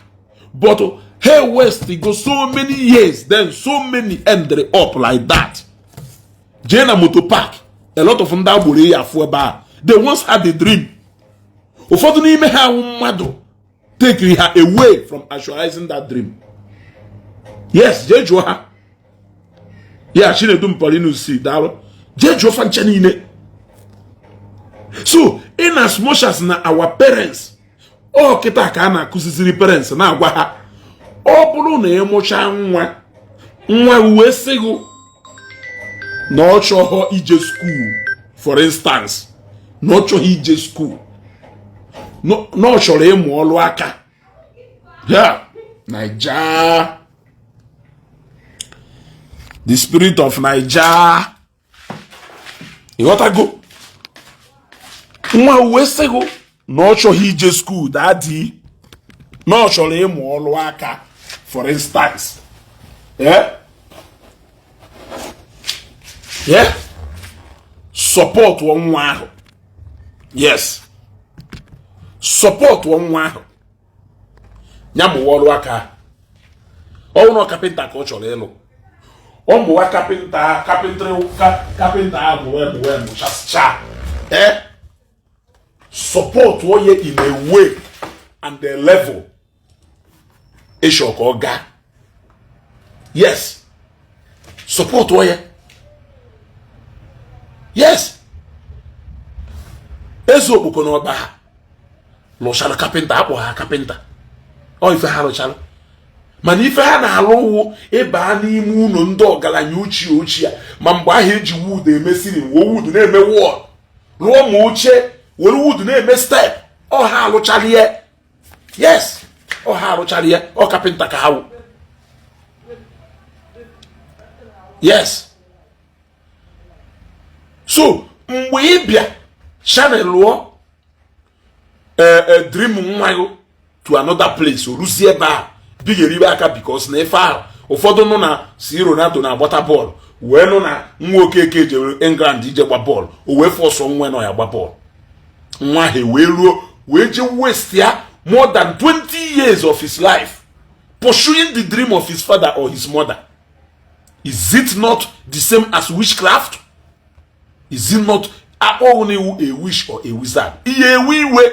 but hey west they go so many years, then so many end up like that. Jena Moto Park, a lot of them they once had a dream. Take her away from actualizing that dream. Yes, Jejoha. Yeah, she didn't do see that. Jejo fanchanine. So, in as much as na our parents, oh kita kana kusisiri parents na agwa ha. O bulu na emocha nwa uwe sego. No cho ije school, for instance. No cho ije school. No chọrọ ịmụ ọlụ aka. Yeah, Naija. The spirit of Naija. Ịghọtago? Nwa uwe sego na ọ chọghị ije school daddy. Na ọ chọrọ ịmụ ọlụ aka, for instance. Yeah? Yeah? Support nwa ahụ. Yes. Support nwa ahụ. Nya mụ ọrụ aka. Ọ no carpenter ka ọ chọrọ ịlụ. Ọ mụwa carpenter abụ cha. Support onye in a way and a level. Isho ka ọ ga. Yes. Support onye. Yes. Ezo okpoko na ọba ha. Lọchara carpenter akpọ ha carpenter. Ọ ife ha lọchara. Mana ife ha na-alụ ịba n'ime ụlọ ndị ọgaranya ochie ma mgbe ahụ eji wood emesiri wood na-eme wall. Rụọ ma oche were wood na-eme step. Ọ ha alụchara ya. Yes. Ọ ha alụchara ya. Ọ carpenter ka ha wụ. Yes. So mgbe ị bịa channel lụọ dream nwa to another place oruzie ba bigeribe aka because na ife ahụ ụfọdụ nọ na si Ronaldo na agbata bọọlụ wee nọ na nwa okeke jere England ije gba bọọlụ o wee fọsọ nwa nọ ya gba bọọlụ nwa he wee ruo wee je waste ya more than 20 years of his life pursuing the dream of his father or his mother. Is it not the same as witchcraft? Is it not only a witch or a wizard? Iye wiwe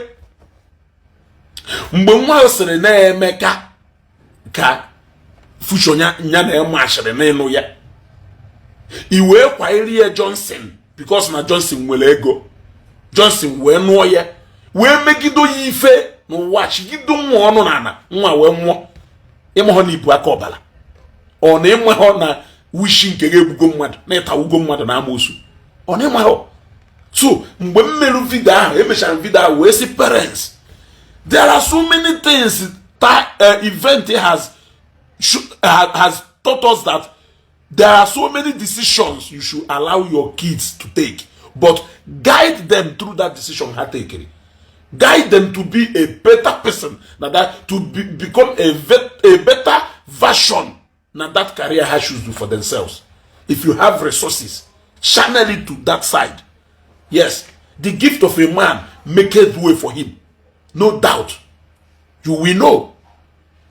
mgbe nwa sịrị na-eme ka fuchonya nya na-eme ashịrị n'ịnụ ya iwe kwa iri ya Johnson because na Johnson nwere ego Johnson wee nụọ ya wee megido ya ife n'ụwa chigido nwa ọnụ n'ana nwa wee nwụọ ịmụhọ na ibu aka ọbala ọ na ịmụhọ na wishi nke ga-egbugo mmadụ na ịtawugo mmadụ na amoosu ọ na ịmụhọ. So mgbe m merụ vidio ahụ emechara vidio ahụ wee sị parents, there are so many things that event has taught us that there are so many decisions you should allow your kids to take, but guide them through that decision ha take. Guide them to be a better person, to become a better version. Now that career has should do for themselves. If you have resources, channel it to that side. Yes, the gift of a man maketh way for him. No doubt. You will know.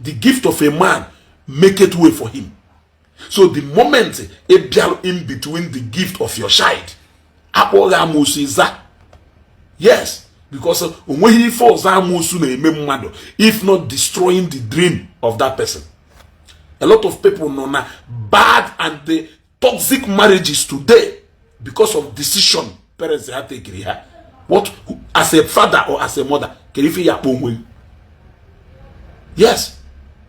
The gift of a man maketh way for him. So the moment in between the gift of your child, yes, because when he falls, if not destroying the dream of that person. A lot of people know now bad and the toxic marriages today because of decision parents have taken here. What, as a father or as a mother, can you feel your own way? Yes.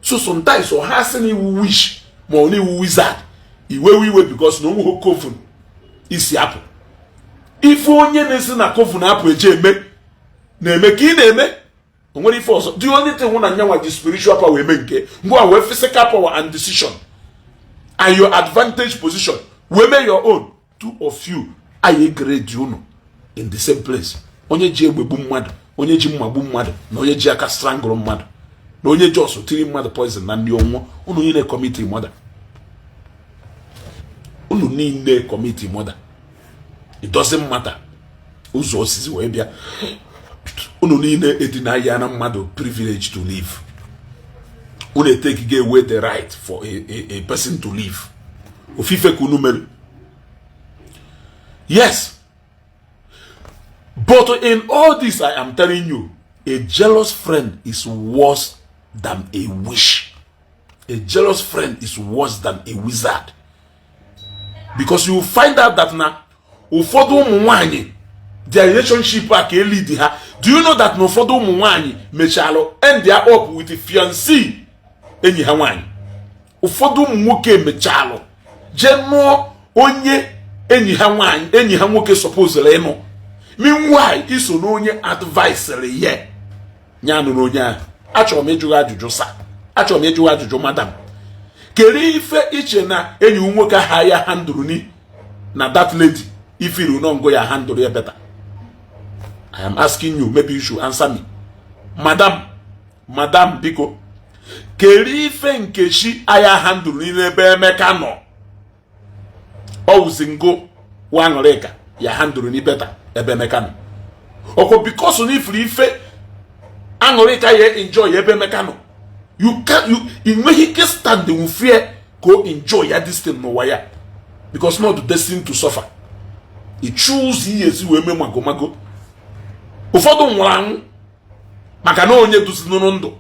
So sometimes or has any wish, money wizard, we because no one coven Isiagu. If only nesi na coven apple ejeme, neme ki neme. Only force. The only thing one anya the spiritual power we make, go away physical power and decision, and your advantage position. We make your own. Two of you, I agree, you know, in the same place. Onye je boom mad, onye ji mabum mad, no ye ji aka strangle mad. No onye just tiri mad poison na ndi onwo, unu ni committee mother. Unu ni committee mother. It doesn't matter. Uzo osisi we bia. Unu ni deny ya na mmadu privilege to live. Unu take away the right for a person to live. Ofife kunu. Yes. But in all this, I am telling you, a jealous friend is worse than a witch. A jealous friend is worse than a wizard. Because you will find out that now, their relationship can lead her. Do you know that no fodo muwani mechalo end their up with a fiancé enyi hawani? Ufodo mwoke mechalo. Jeno onye enyi hawani supposedly no. Meanwhile, iso no onye advisory ye. Nyano no nya. Acho mejuga ajuju sa. Acho mejuga ajuju madam. Keri ife iche na enyi nwoke haya handle ni na that lady. If you don't go your handle ye better. I am asking you, maybe you should answer me. Madam Biko. Keri ife nkeshi aya handle ni nebe mekano. O zingo wangoreka ya handle ni better ebe mekano. Oko because on ife angoreka ye enjoy ebe mekano. You make stand the fear go enjoy ya this thing no wire. Because not destined to suffer. He choose he is we mago. Ụfọdụ nwụrụ anwụ maka na onye dusi n'ndụ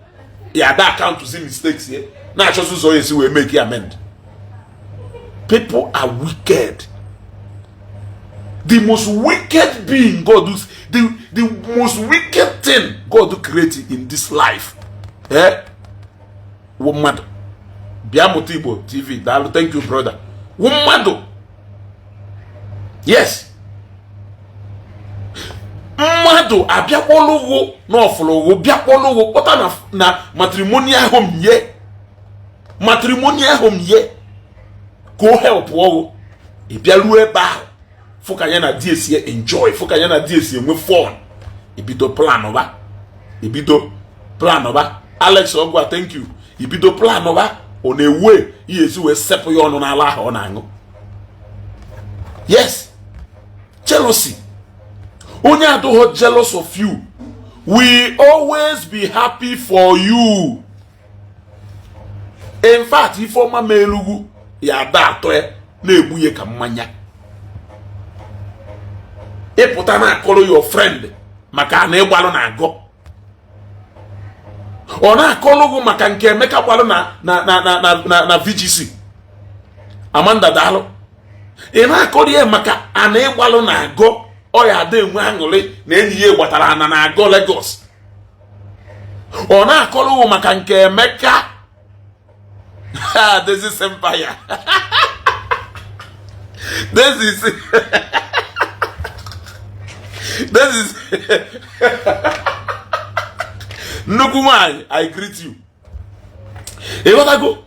ya da account to see mistakes here na achọsụ so yesi we make amend. People are wicked. The most wicked being God does, the most wicked thing God created in this life. Woman Biamoto Igbo TV. Thank you, brother. Woman. Yes. Mmadụ abịakpọlụgo n'ọfụlụgo bịakpọlụgo kpọta na matrimonial home ye go help ọgụ ịbịaruo ebe ahụ fụka ya na DS enjoy fụka ya na DS enwe fun ibido plan ọba Alex Ogwa thank you ibido plan ọba ọ na-ewe ihe esi wee sepụ ya ọnụ n'ala ahụ ọ na-aṅụ. Yes, jealousy. Only I don't jealous of you. We always be happy for you. In fact, if my melugu ya da to na-egbu ye ka mmanya. E pụta na call your friend maka na ịgbalụ na agọ. Ọ na-akọlụgụ maka nke Emeka gbalụ na VGC. Amanda Dalo. Ị na-akọrọ ya maka ana ịgbalụ na agọ. Ọ ya dị enwe aṅụrị na enyi ya gbatara ana na agọ Lagos. Ọ na-akọrọ maka nke Emeka. This is empire. This is Nukumai, I greet you. Hey, what I go?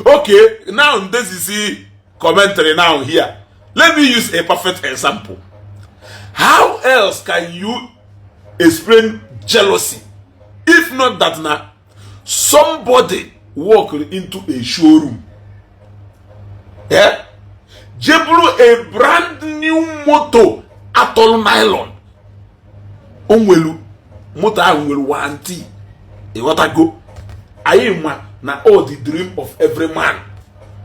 Okay, now this is commentary now here. Let me use a perfect example. How else can you explain jealousy. If not that now, somebody walk into a showroom. Yeah? Jebulu a brand new motor atol nylon. Onwelu motor will want e what go. Ayema na all the dream of every man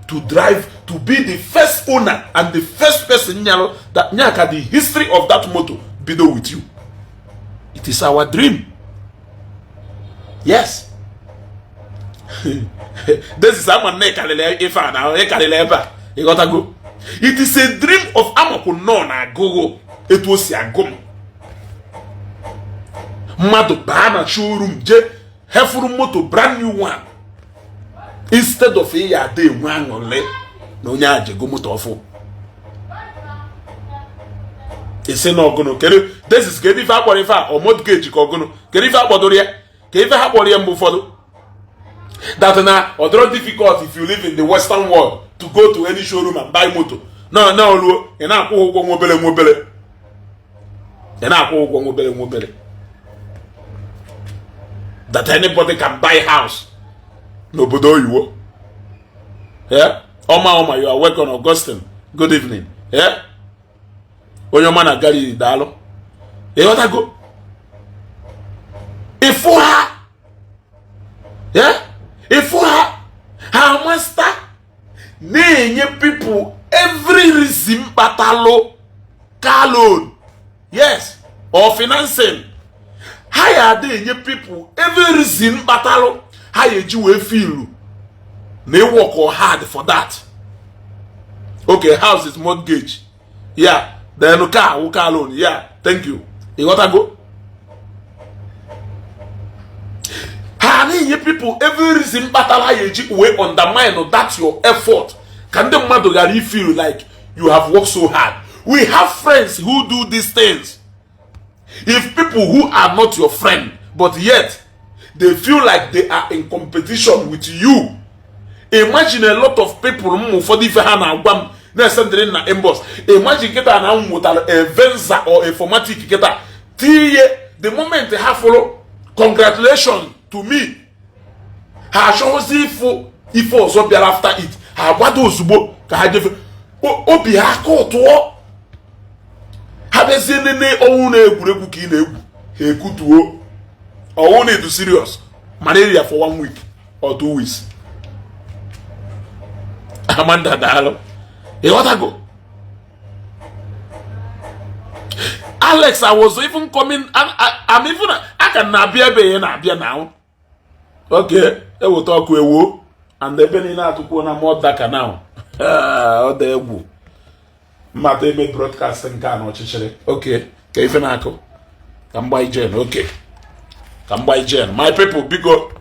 to drive, to be the first owner and the first person that nyaka the history of that motor be there with you. It is our dream. Yes. This is how man ifa na you gotta go. It is a dream of Amako no na gogo. It was agum. Mado bana showroom je hefuru moto brand new one. Instead of a day one only, no nyaje go moto ofo. Ese no gono kere this is get if akwa or mortgage ko gono kere if akwadoria ke if akwadoria mbufodo. That na other difficult if you live in the Western world to go to any showroom and buy motor. No, luo ina akwo ugwo mobile. Ina akwo ugwo mobile. That anybody can buy house. Nobodo you. Yeah? Oma, you are welcome, Augustine. Good evening. Yeah? When your man a gari dalo. You want to go? If for her. Yeah? If for her master nenye people every reason batalo car loan. Yes. Or financing. How are they people every reason batalo? How you feel? They work or hard for that. Okay, house is mortgage. Yeah. Then car loan. Yeah. Thank you. You gotta go. How many people every reason battle how you way undermine or that's your effort? Can the mother feel like you have worked so hard? We have friends who do these things. If people who are not your friend, but yet they feel like they are in competition with you. Imagine a lot of people for the na emboss. Imagine get an a Venza or a formatic get the moment they have follow. Congratulations to me. Ha shows if also be after it. Ha what osubo ka ha jefe. Obi ha ko to. Ha be se ne owu na egwuregwu ka ị na-egwu. Ha ekutuo. Owu na do serious. Malaria for 1 week or 2 weeks. Amanda Dalo. You want to go? Alex, I was even coming. I'm even. I can not be now. Okay, I will talk with you. And the Benina to go on more darker now. Oh, there you Mate made broadcasting can or chichele. Okay, even I go. Come by Jen. Okay, come by Jen. My people, big up.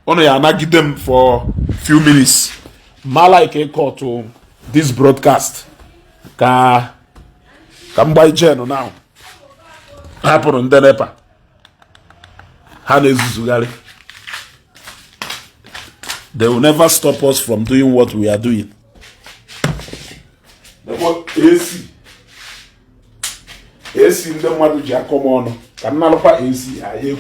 Only I not give them for few minutes. Malike call to this broadcast. Come by Jen now. Happen on the nepa. They will never stop us from doing what we are doing. The what AC in the Maduja come on. Can not AC. I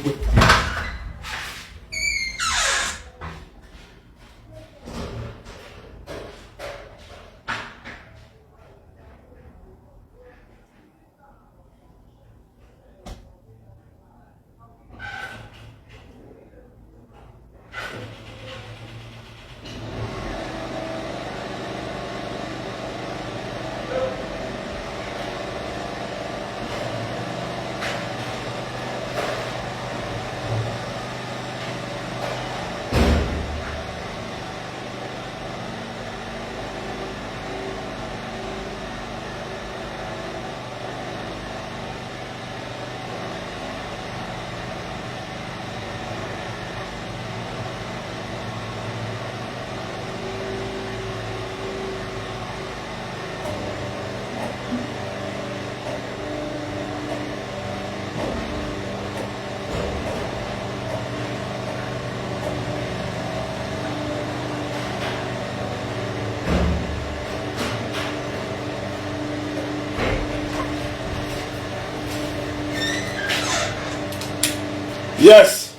Yes,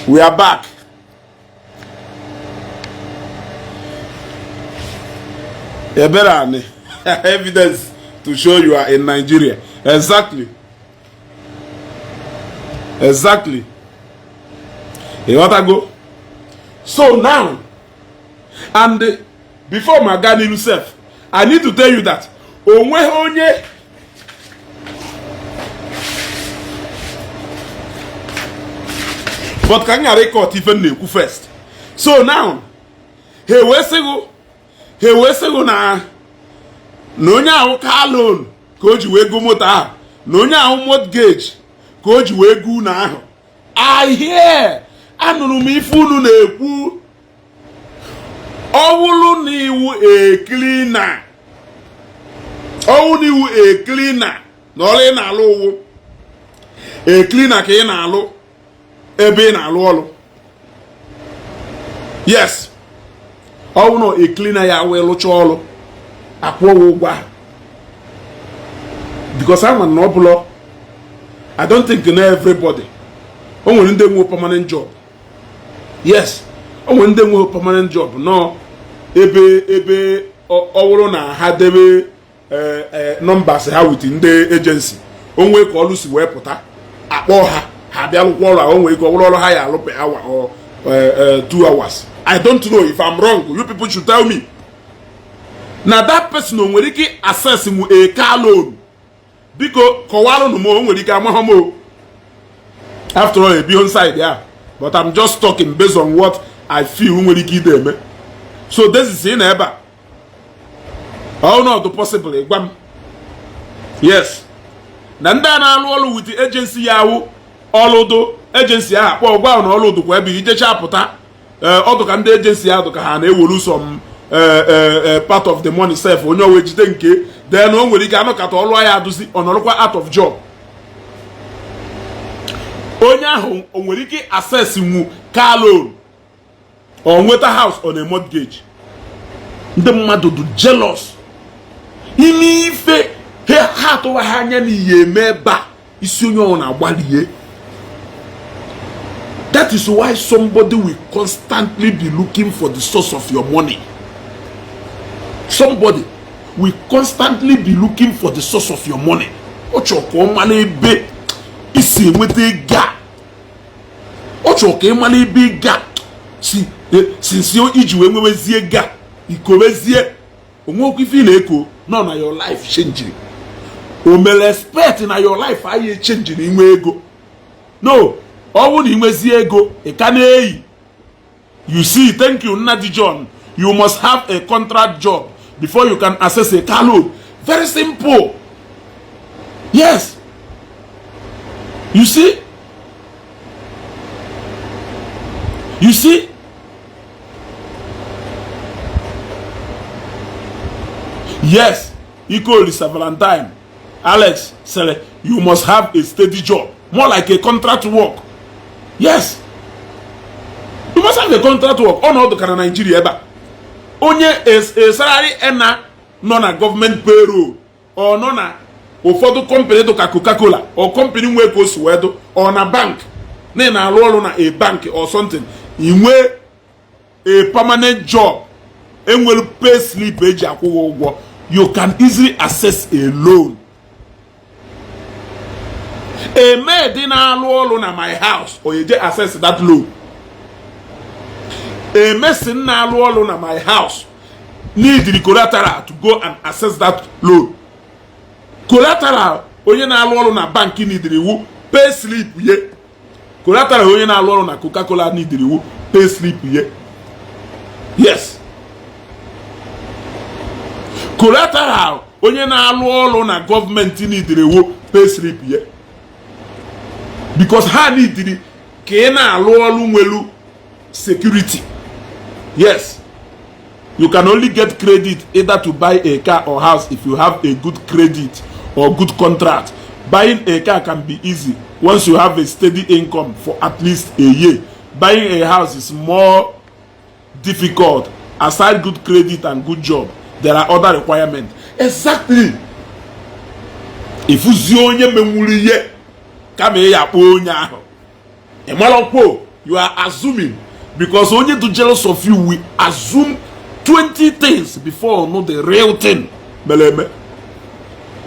we are back. Evidence to show you are in Nigeria. Exactly. Exactly. You want to go? So now, and before my God himself, I need to tell you that but can I record even Neku first? So now, he was na nonya ahụ car loan ka o ji wee go moto ahụ, nonya ahụ mortgage ka o ji wee go na ahụ. I hear anụrụ m ife unu na-ekwu ọwụlụ na iwu cleaner, ọwụ na iwu cleaner na ọrụ ị na-alụ ụwụ cleaner ka ị na-alụ ebe ị na-alụ ọrụ. Yes, ọwụ na cleaner ya wee lụcha ọrụ akwụọ ụgwọ ahụ, because I'm na ọbụla I don't think na everybody o nwere ndị nwe permanent job. Yes, o nwere ndị nwe permanent job no ebe ọwụrụ na ha debe numbers ha with ndị agency, o nwee ka ọrụ si wee pụta akpọ ha bịa lụkwa ọrụ, o nwee ka ọwụrụ ọrụ ha ya alụ per hour or 2 hours. I don't know if I'm wrong. You people should tell me. Now that person nwere ike access mu a car loan biko kọwalụ no mo nwere ike amahomo. After all, be on side, yeah. But I'm just talking based on what I feel nwere ike ide. So this is in eba. Oh no, the possible egwam. Yes. Na ndị na-alụ ọrụ with the agency yawo ọlụdo agency ha kpọ gwa na ọlụdo kwa ebe ijecha apụta ọdụ ka ndị agency ha dụ ka ha na-ewelu some part of the money self onye owe jide nke then o nwere ike anọkata ọlụ ya adụzi ọnọrụkwa out of job. Onye ahụ o nwere ike access nwu car loan or nweta house on a mortgage. Ndị mmadụ dị jealous ime ife ha atụwa ha anya n'ihe eme ba isi onye ọ na-agbalie. That is why somebody will constantly be looking for the source of your money. Somebody will constantly be looking for the source of your money. Ochoko mane be isi nwete ga. Ochoko mane be ga. Since you iji we nwezie ga, ikowezie onwekwu ife na-eko no na your life changing. O mere expect na your life aye changing inwe ego. No. All the ego, a can. You see, thank you, Ndi John. You must have a contract job before you can access a car loan. Very simple. Yes. You see? You see? Yes. Equal Mr. Valentine. Alex, Sele, you must have a steady job. More like a contract work. Yes. You must have a contract work. On all the kind of Nigeria. Onye a salary ena no na government payroll or no na ụfọdụ company to Coca-Cola or company nwe ko Swedo or na bank. Na alụ ọrụ na a bank or something. Inwe a permanent job. Enwere pay slip eji akwụghị ụgwọ. You can easily access a loan. A maid in alone at my house, or you just access that loan. A medicine alone at my house need the collateral to go and access that loan. Collateral, or you alone at bank need the pay slip ye. Collateral, or you alone at Coca-Cola need the pay slip ye. Yes. Collateral, or you alone at government need the pay slip ye. Because ha need the kena alolu security. Yes. You can only get credit either to buy a car or house if you have a good credit or good contract. Buying a car can be easy once you have a steady income for at least a year. Buying a house is more difficult. Aside good credit and good job, there are other requirements. Exactly. If you see onye memuri ye kama ya kpo onye ahụ. Emalokwo, you are assuming, because only to jealous of you, we assume 20 things before know the real thing. Beleme.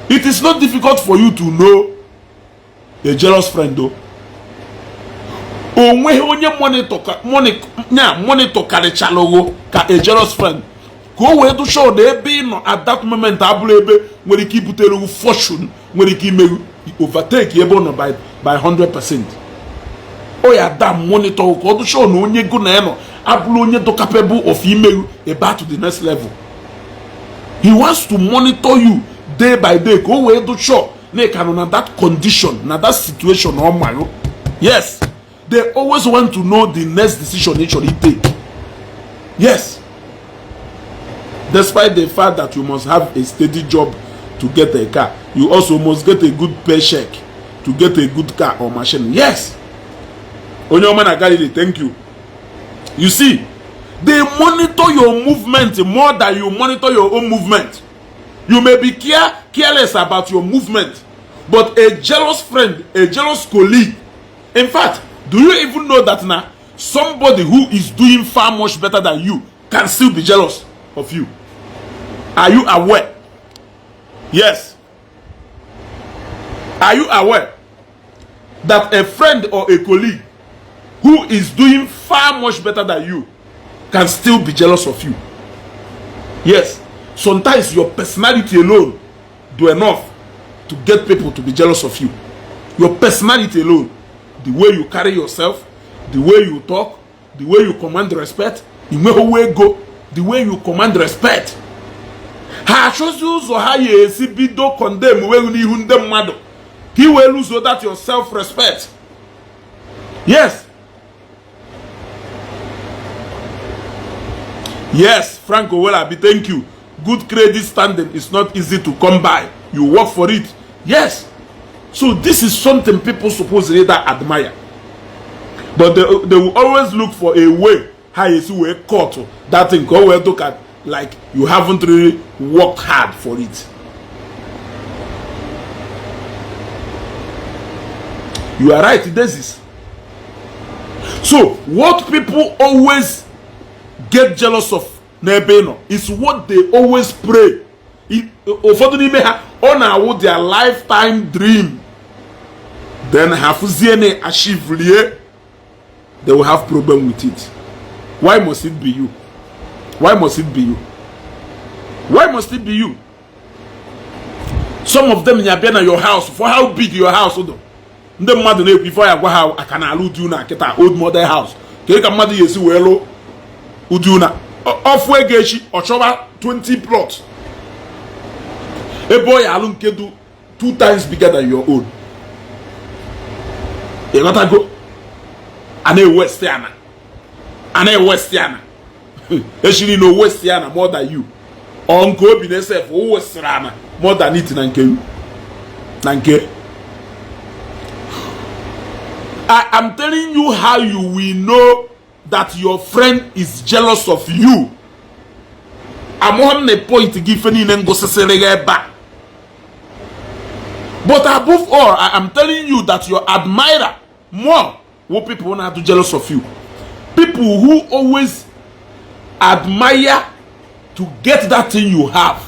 It is not difficult for you to know a jealous friend though. Onwe onye monitor karichalogo ka a jealous friend. Go where to show the ebe no at that moment abule ebe where keep butere fortune where keep overtake ebe no by 100%. Oh yeah, that monitor go to show no onye go na no abule onye to capable of email about to the next level. He wants to monitor you day by day. Go where to show na that condition, na that situation or my. Yes. They always want to know the next decision they should take. Yes. Despite the fact that you must have a steady job to get a car, you also must get a good paycheck to get a good car or machine. Yes. Omenala Igbo, thank you. You see, they monitor your movement more than you monitor your own movement. You may be careless about your movement, but a jealous friend, a jealous colleague, in fact, do you even know that now somebody who is doing far much better than you can still be jealous of you? Are you aware? Yes. Are you aware that a friend or a colleague who is doing far much better than you can still be jealous of you? Yes. Sometimes your personality alone do enough to get people to be jealous of you. Your personality alone. The way you carry yourself, the way you talk, the way you command respect, the way you go, the way you command respect. Ha shows you so how you see bido condemn when you hundem mado. He will lose that your self-respect. Yes. Yes, Franco Wellaby, thank you. Good credit standing is not easy to come by. You work for it. Yes. So this is something people supposedly that admire. But they will always look for a way how you see where caught that thing. Go where look at like you haven't really worked hard for it. You are right, this is. So what people always get jealous of is what they always pray. On their lifetime dream, then achieve, they will have problem with it. Why must it be you? Why must it be you? Why must it be you? Some of them in your house, for how big your house is. The mother before I go how I can allude you na get an old mother house. Can you mother yesi welo uduna off we geshi or 20 plots. A boy alone can do 2 times bigger than your own. You gotta go. And a Westiana. And a Westiana. Actually, no Westiana more than you. Uncle be yourself, oh Westerana more than it Nanke. I am telling you how you will know that your friend is jealous of you. I'm on a point to give any negotiation back. But above all, I am telling you that your admirer more what people want to jealous of you. People who always admire to get that thing you have.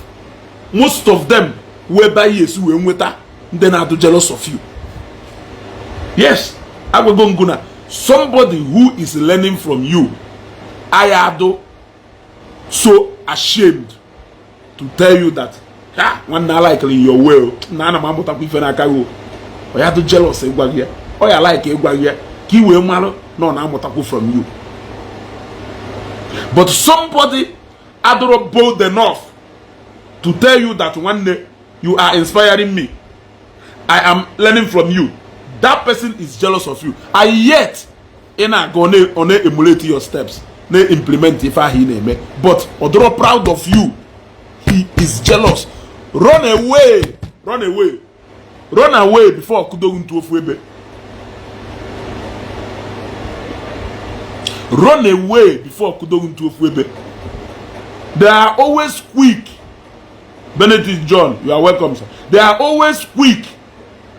Most of them whereby yes you then are jealous of you. Yes, I will go gonna somebody who is learning from you. I am so ashamed to tell you that one not likely your will. Nana mamuta kwifena kago. Oya to jealous egwagye. Oya like egwagye. Ki we malo no na amutaku from you. But somebody adorable bold enough to tell you that one day you are inspiring me. I am learning from you. That person is jealous of you. And yet, gonna emulate your steps. Ne implement if I name. But although proud of you, he is jealous. Run away. Run away. Run away before Kudo into Ofwebe. Run away before Kudo into Ofwebe. They are always quick. Benedict John, you are welcome, sir. They are always quick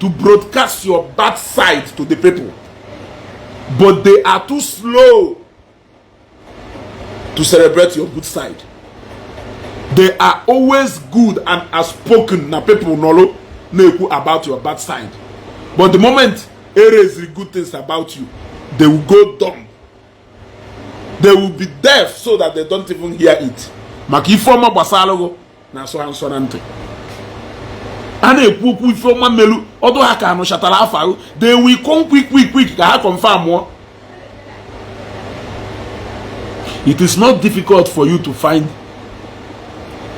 to broadcast your bad side to the people, but they are too slow to celebrate your good side. They are always good and outspoken. Now people know about your bad side, but the moment there is the good things about you, they will go dumb. They will be deaf so that they don't even hear it. Maki former basalogo na so and so nante. Ana ekwu ifoma melu odo ha ka no shatara afaru. They will come quick ka ha confirm more. It is not difficult for you to find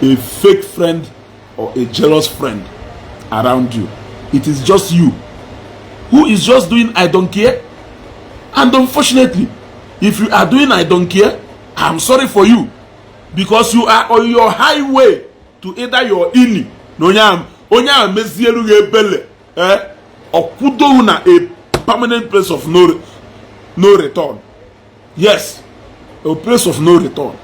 a fake friend or a jealous friend around you. It is just you who is just doing I don't care. And unfortunately, if you are doing I don't care, I'm sorry for you, because you are on your highway to either your ini onya mezielu gebele okudo na a permanent place of no return. Yes, a place of no return.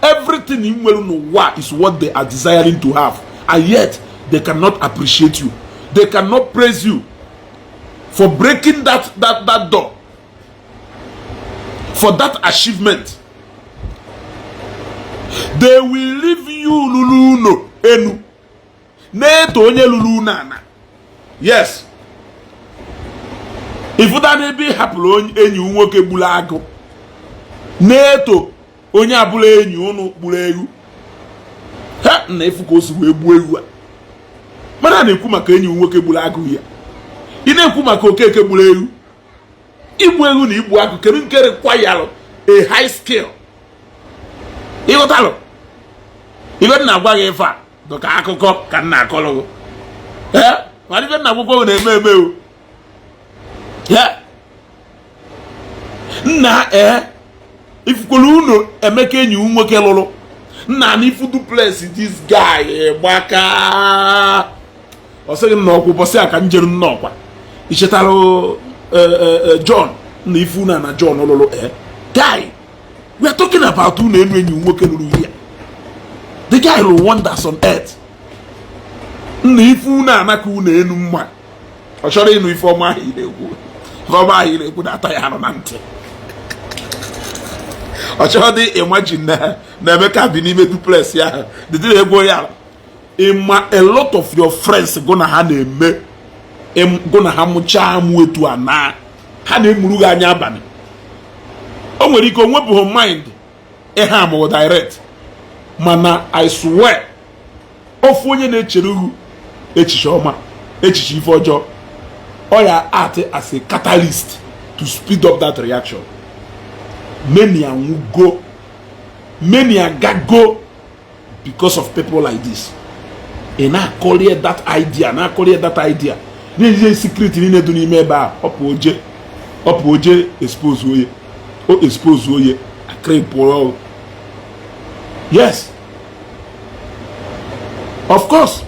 Everything in Wa is what they are desiring to have, and yet they cannot appreciate you. They cannot praise you for breaking that door, for that achievement. They will leave you luluno enu neto onye lulunana. Yes, if that be happen enyi nwoke gbula agụ neto onye abụla enyi unu gburu egwu ha na efu ka o si wee gbuo egwu a. Mana na-ekwu maka enyi nwoke gburu agụ ya, ị na-ekwu maka okeke gburu egwu. Igbu egwu na igbu agụ kedu nke require a high skill. Ịghọtalụ ibe na-agwa gị ife a dọka akụkọ ka nna akọlụ mana ibe na-agwụkwọ na-eme eme o nna ifukwelu unu emeka enyi nwoke lụrụ nna na ifu duplex this guy gbaka ọ sịghị na ọkwụ bọsị aka njeru nnọkwa ichetalụ John na ifu na John lụrụ guy, we are talking about unu enu enyi nwoke lụrụ here. The guy will wonders on earth. Nna ifu na anaka unu enu mma ọ chọrọ ịnụ ife ọma ahụ na-ekwu ọma ahụ na-ekwu na ata ya nọ na ntị. Ọ chọrọ dị imagine na Emeka bi n'ime duplex ya the day ego ya a lot of your friends gonna ha na-eme gonna ha mụcha amụ etu a na ha na-emuru gị anya abalị. O nwere ike onwebụghị mind ihe amụ direct, mana I swear ofu onye na-echere ugwu echiche ọma echiche ife ọjọọ ọ ya act as a catalyst to speed up that reaction. Many are go, many are go because of people like this. And I call it that idea, and I call it that idea. This is a secret in the Dunimeba, up oje, expose you, or expose you, a crepe for. Yes, of course.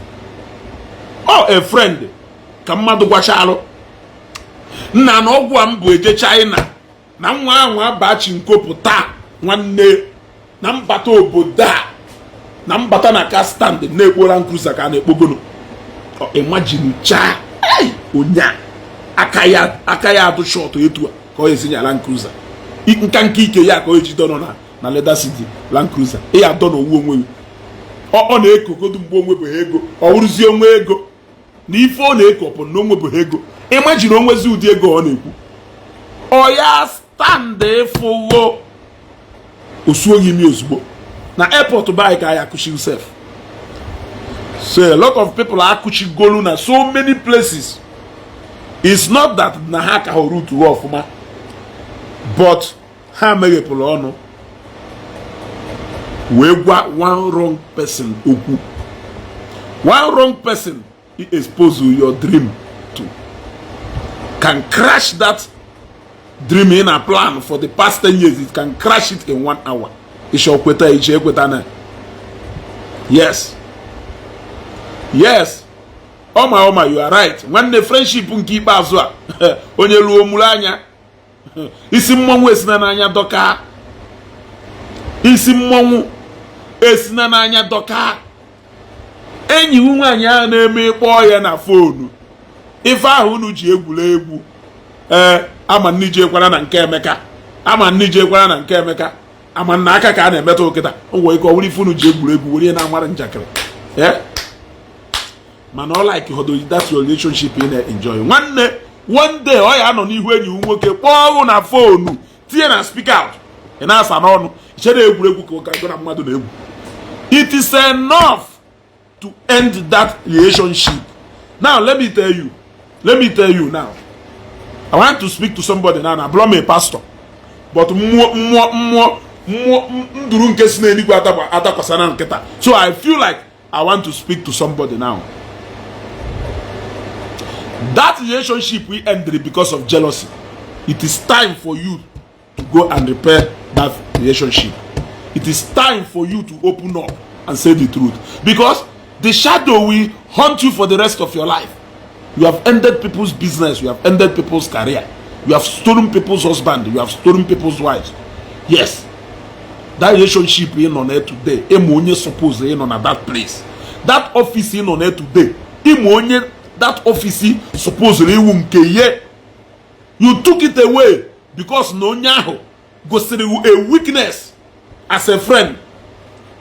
Oh, a friend, Kamado Washalo. Nano Guambu, China. Na nwa ahụ abachi nkopụta nwanne na mbata obodo a na mbata na ka stand na-ekpo Land Cruiser ka na-ekpogono. Imagine cha onya aka ya atụ short etu a ka o esinya Land Cruiser nka ike ya ka o eji dono na Leather City Land Cruiser ya dono owu onwe ọ na-ekogodu mgbe onwe bụ ego ọ wụrụzie onwe ego na ife ọ na-ekopụ na onwe bụ ego. Imagine onwezi ụdị ego ọ na-ekwu ọ ya stand for osuogi mi ozugbo na airport by ka ya kuchi yourself. So a lot of people are kuchi golu na so many places. It's not that na ha ka route rough ma, but ha mere people ono we gwa one wrong person okwu. One wrong person he expose your dream to can crash that dream in a plan for the past 10 years. It can crash it in 1 hour. Yes. Yes. Oh my, you are right. When the friendship keep us onye luo mulanya. Isi mmonwu esina n'anya doka. Isi mmonwu esina n'anya doka. Enyi nwanyị a na-eme kpọọ ya na phone. ife ahụ unu ji egwuregwu ama nni ji ekwara na nke Emeka ama nni ji ekwara na nke Emeka ama na aka ka a na-emetụ okịta ngwa ike ọwụrụ ife unu ji egwuregwu were na-amara njakịrị mana ọ like hodo that your relationship ị na-enjoy nwanne one day ọ ya nọ n'ihu enyi nwoke kpọọ ọrụ na fonu tinye na speak out ị na-asa n'ọnụ ichere egwuregwu ka ụka gụ na mmadụ na-egwu. It is enough to end that relationship. Now let me tell you now. I want to speak to somebody now. I blame a pastor, but so I feel like I want to speak to somebody now. That relationship we ended because of jealousy. It is time for you to go and repair that relationship. It is time for you to open up and say the truth, because the shadow will haunt you for the rest of your life. You have ended people's business, you have ended people's career, you have stolen people's husband, you have stolen people's wives. Yes, that relationship in on there today, Emonye suppose in on that place. That office in on there today, Emonye that office supposedly you took it away because no nyaho goes to a weakness as a friend.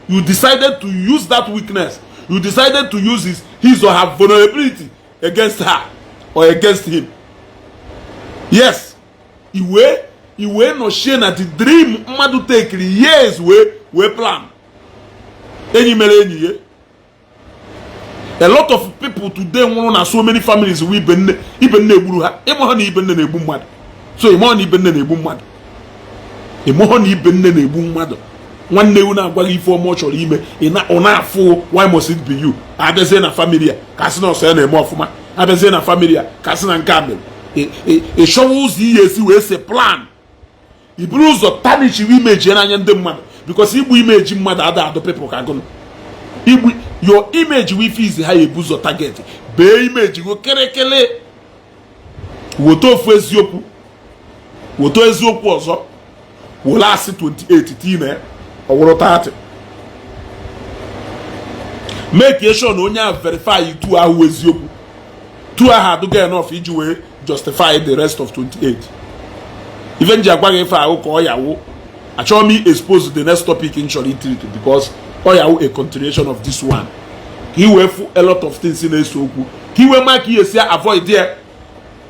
You decided to use that weakness. You decided to use his or her vulnerability against her or against him. Yes, Iwe no share na the dream madu take years we plan. A lot of people today want so many families we even neburu ha. Emo ni ibenne nebu mmadu. So emo ni ibenne nebu mmadu. Emo ni ibenne nebu mmadu. Nwanne wu na-agwa ife ọmọ chọrọ ime ọ na-afụ why must it be you? Abịazie na family ka sị na ọsọ ya na-eme ọfụma. Abịazie na family ka sị na nke a mere. Ịchọwa ụzọ ihe esi wee se plan. Iburu ụzọ tarnish image n'anya ndị mmadụ, because igbu image mmadụ ada people ka agụnụ. Igbu your image with is ha ebu ụzọ target. Bee image go kerekele. Woto ofu eziokwu. Woto eziokwu ọzọ. Wola asị 28 time or 30. Make sure no onye verify you two ahụ eziokwu. Two ahụ do get enough iji wee justify the rest of 28. Even ji agwa gị ife ahụ ka ọ yawo. Achọrọ m expose the next topic in short because ọ yawo a continuation of this one. Ka i wee fu a lot of things na-eso okwu. Ka i wee ma ka ihe si avoid there.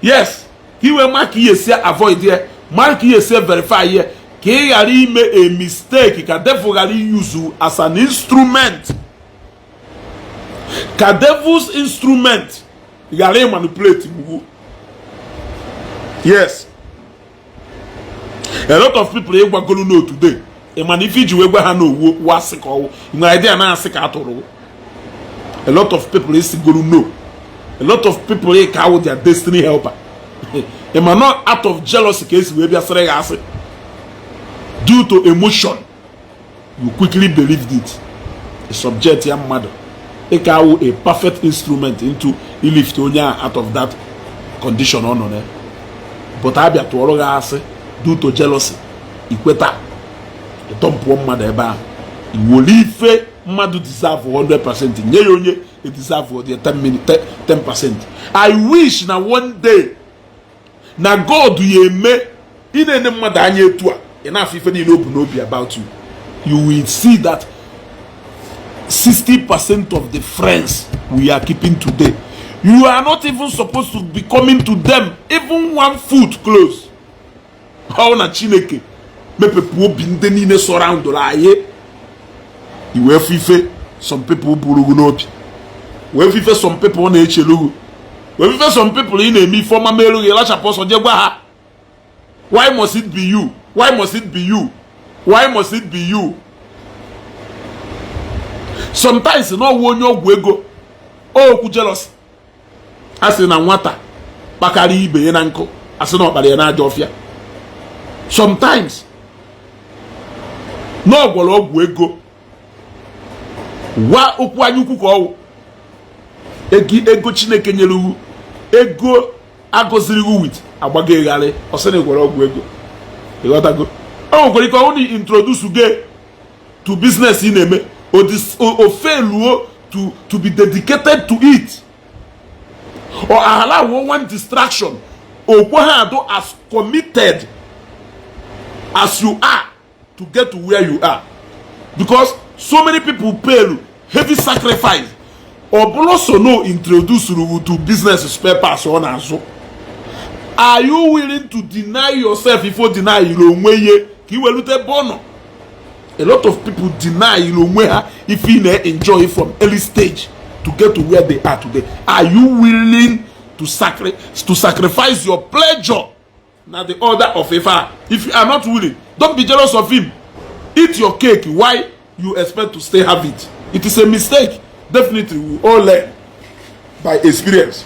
Yes. Ka i wee ma ka ihe si avoid there. Ma ka ihe si verify here. Ka ị ghara ime a mistake ka devil ghara use as an instrument. Ka devil's instrument ghara manipulate you. Yes. A lot of people go know today. A man if you go no was no idea na asị ka atụrụ. A lot of people is go know. A lot of people call their destiny helper. A man not out of jealousy case we be asịrị ya asị. Due to emotion, you quickly believed it. A subject your mother. A perfect instrument into lift onya out of that condition on there. But I be at all due to jealousy. Equator. A dump one mother eba. You will leave mother deserve 100%. Nye it deserve for the 10%. I wish na one day na God ye me in any mother anye tua. Enough if any know about you, you will see that 60% of the friends we are keeping today, you are not even supposed to be coming to them even 1 foot close. How na chineke me people binde ni ne surround la ye. You will fife some people buru no bi. We fife some people na echelu. We fife some people in emi former melu ye la chaposo je gwa ha. Why must it be you? Why must it be you? Why must it be you? Sometimes no one you go. Oh, ku jealous. Asi na nwata bakari ibe na nko. Asi na okpare na ajofia. Sometimes no gwolo ogwu ego. Wa okwu anyukwu ka owo. Ego Chineke nyelu ego agoziri with agbaga eghare osene gwolo ogwu ego. You got to go. Oh, but you can only introduce you to business in a or fail to be dedicated to it. or allow one distraction, or as committed as you are to get to where you are. Because so many people pay heavy sacrifice or also no introduce you to business spare parts on and so. Are you willing to deny yourself if you deny your way? A lot of people deny if you enjoy it from early stage to get to where they are today. Are you willing to sacrifice your pleasure? Now the order of a father. If you are not willing, don't be jealous of him. Eat your cake. Why you expect to stay have it? It is a mistake. Definitely, we all learn by experience.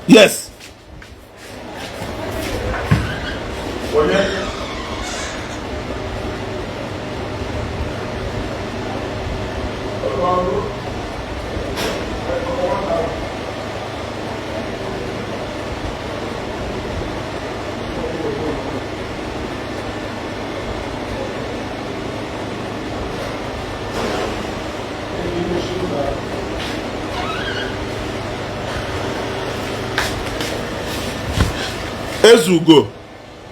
Yes. Ezeaku,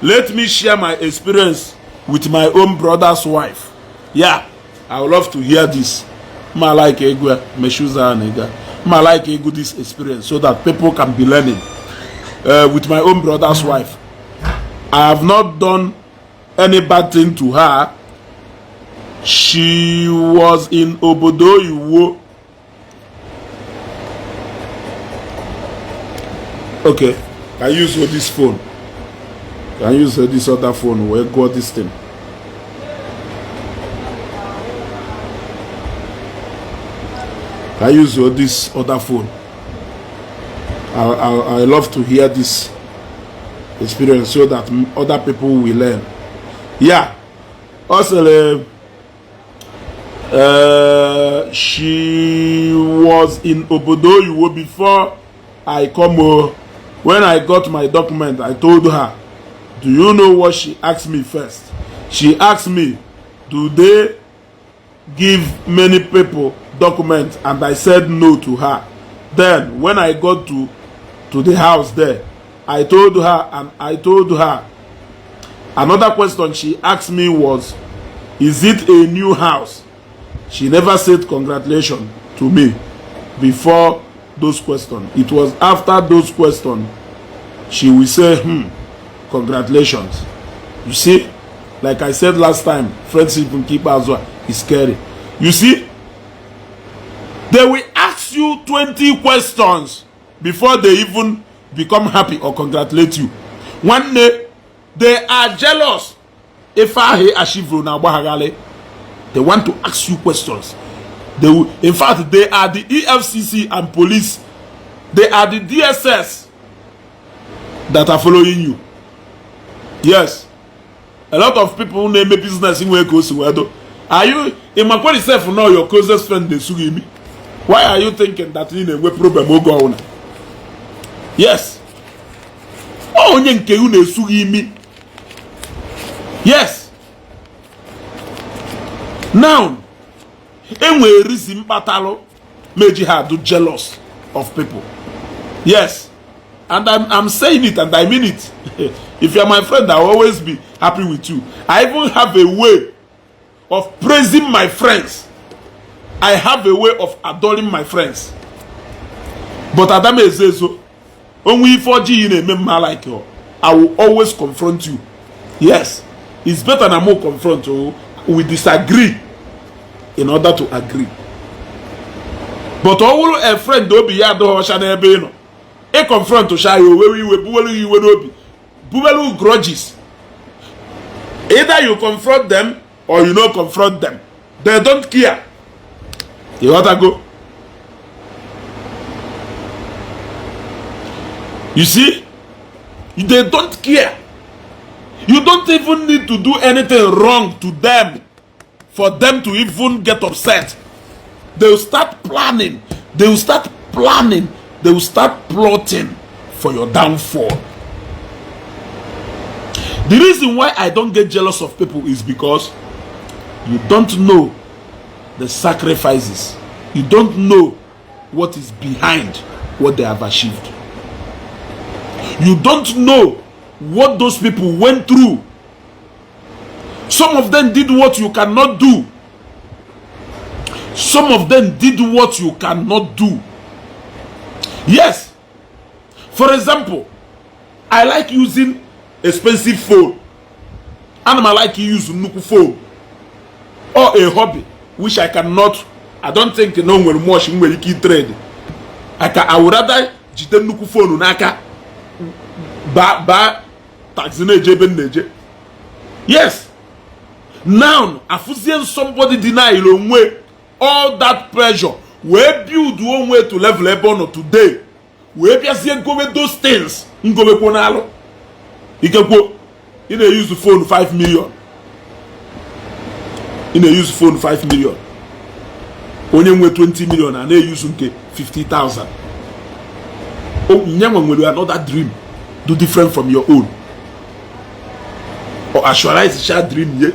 let me share my experience with my own brother's wife. Yeah, I would love to hear this. I like this experience so that people can be learning. With my own brother's wife, I have not done any bad thing to her. She was in Obodo Iwo. Okay, I use this phone. Can you use this other phone? Where got this thing? Can you use this other phone? I love to hear this experience so that other people will learn. Yeah. Also, she was in Obodo Iwo before I come. When I got my document, I told her, do you know what she asked me first? She asked me, do they give many people documents? And I said no to her. Then when I got to the house there, I told her another question she asked me was, is it a new house? She never said congratulations to me before those questions. It was after those questions she will say, congratulations. You see, like I said last time, friendship and keep as well is scary. You see, they will ask you 20 questions before they even become happy or congratulate you. One day, they are jealous. If I achieve now, they want to ask you questions. They will, in fact, they are the EFCC and police. They are the DSS that are following you. Yes. A lot of people name a business in where goes to. Are you in my point itself now your closest friend they sue me? Why are you thinking that in a way problem will go on? Yes. Oh, you sue me. Yes. Now, anyway, reason batalo made you have to jealous of people. Yes. And I'm saying it and I mean it. If you're my friend, I'll always be happy with you. I even have a way of praising my friends. I have a way of adoring my friends. But Adam Ezeaku, when we 4G in a member like you, I will always confront you. Yes. It's better than more confront you. We disagree in order to agree. But all a friend do be yado hoshana ebeno. E confront to shayo we buwelu buwelu grudges. Either you confront them or you don't confront them. They don't care. You gotta go. You see? They don't care. You don't even need to do anything wrong to them for them to even get upset. They will start planning. They will start planning. They will start plotting for your downfall. The reason why I don't get jealous of people is because you don't know the sacrifices. You don't know what is behind what they have achieved. You don't know what those people went through. Some of them did what you cannot do. Some of them did what you cannot do. Yes. For example, I like using expensive phone. And I like using nuku phone. Or a hobby which I cannot. I don't think no one will watch in key trade. I would rather jite nuku phone unaka ba taxi neje. Yes. Now, after somebody deny way all that pressure, we build one way to level up today. We be go with those things. Go with ponalo. You can go. You know, use the phone 5 million. You know, use the phone 5 million. Only 20 million and they use 50,000. Oh, when you another dream, do different from your own. Or actualize the child dream ye.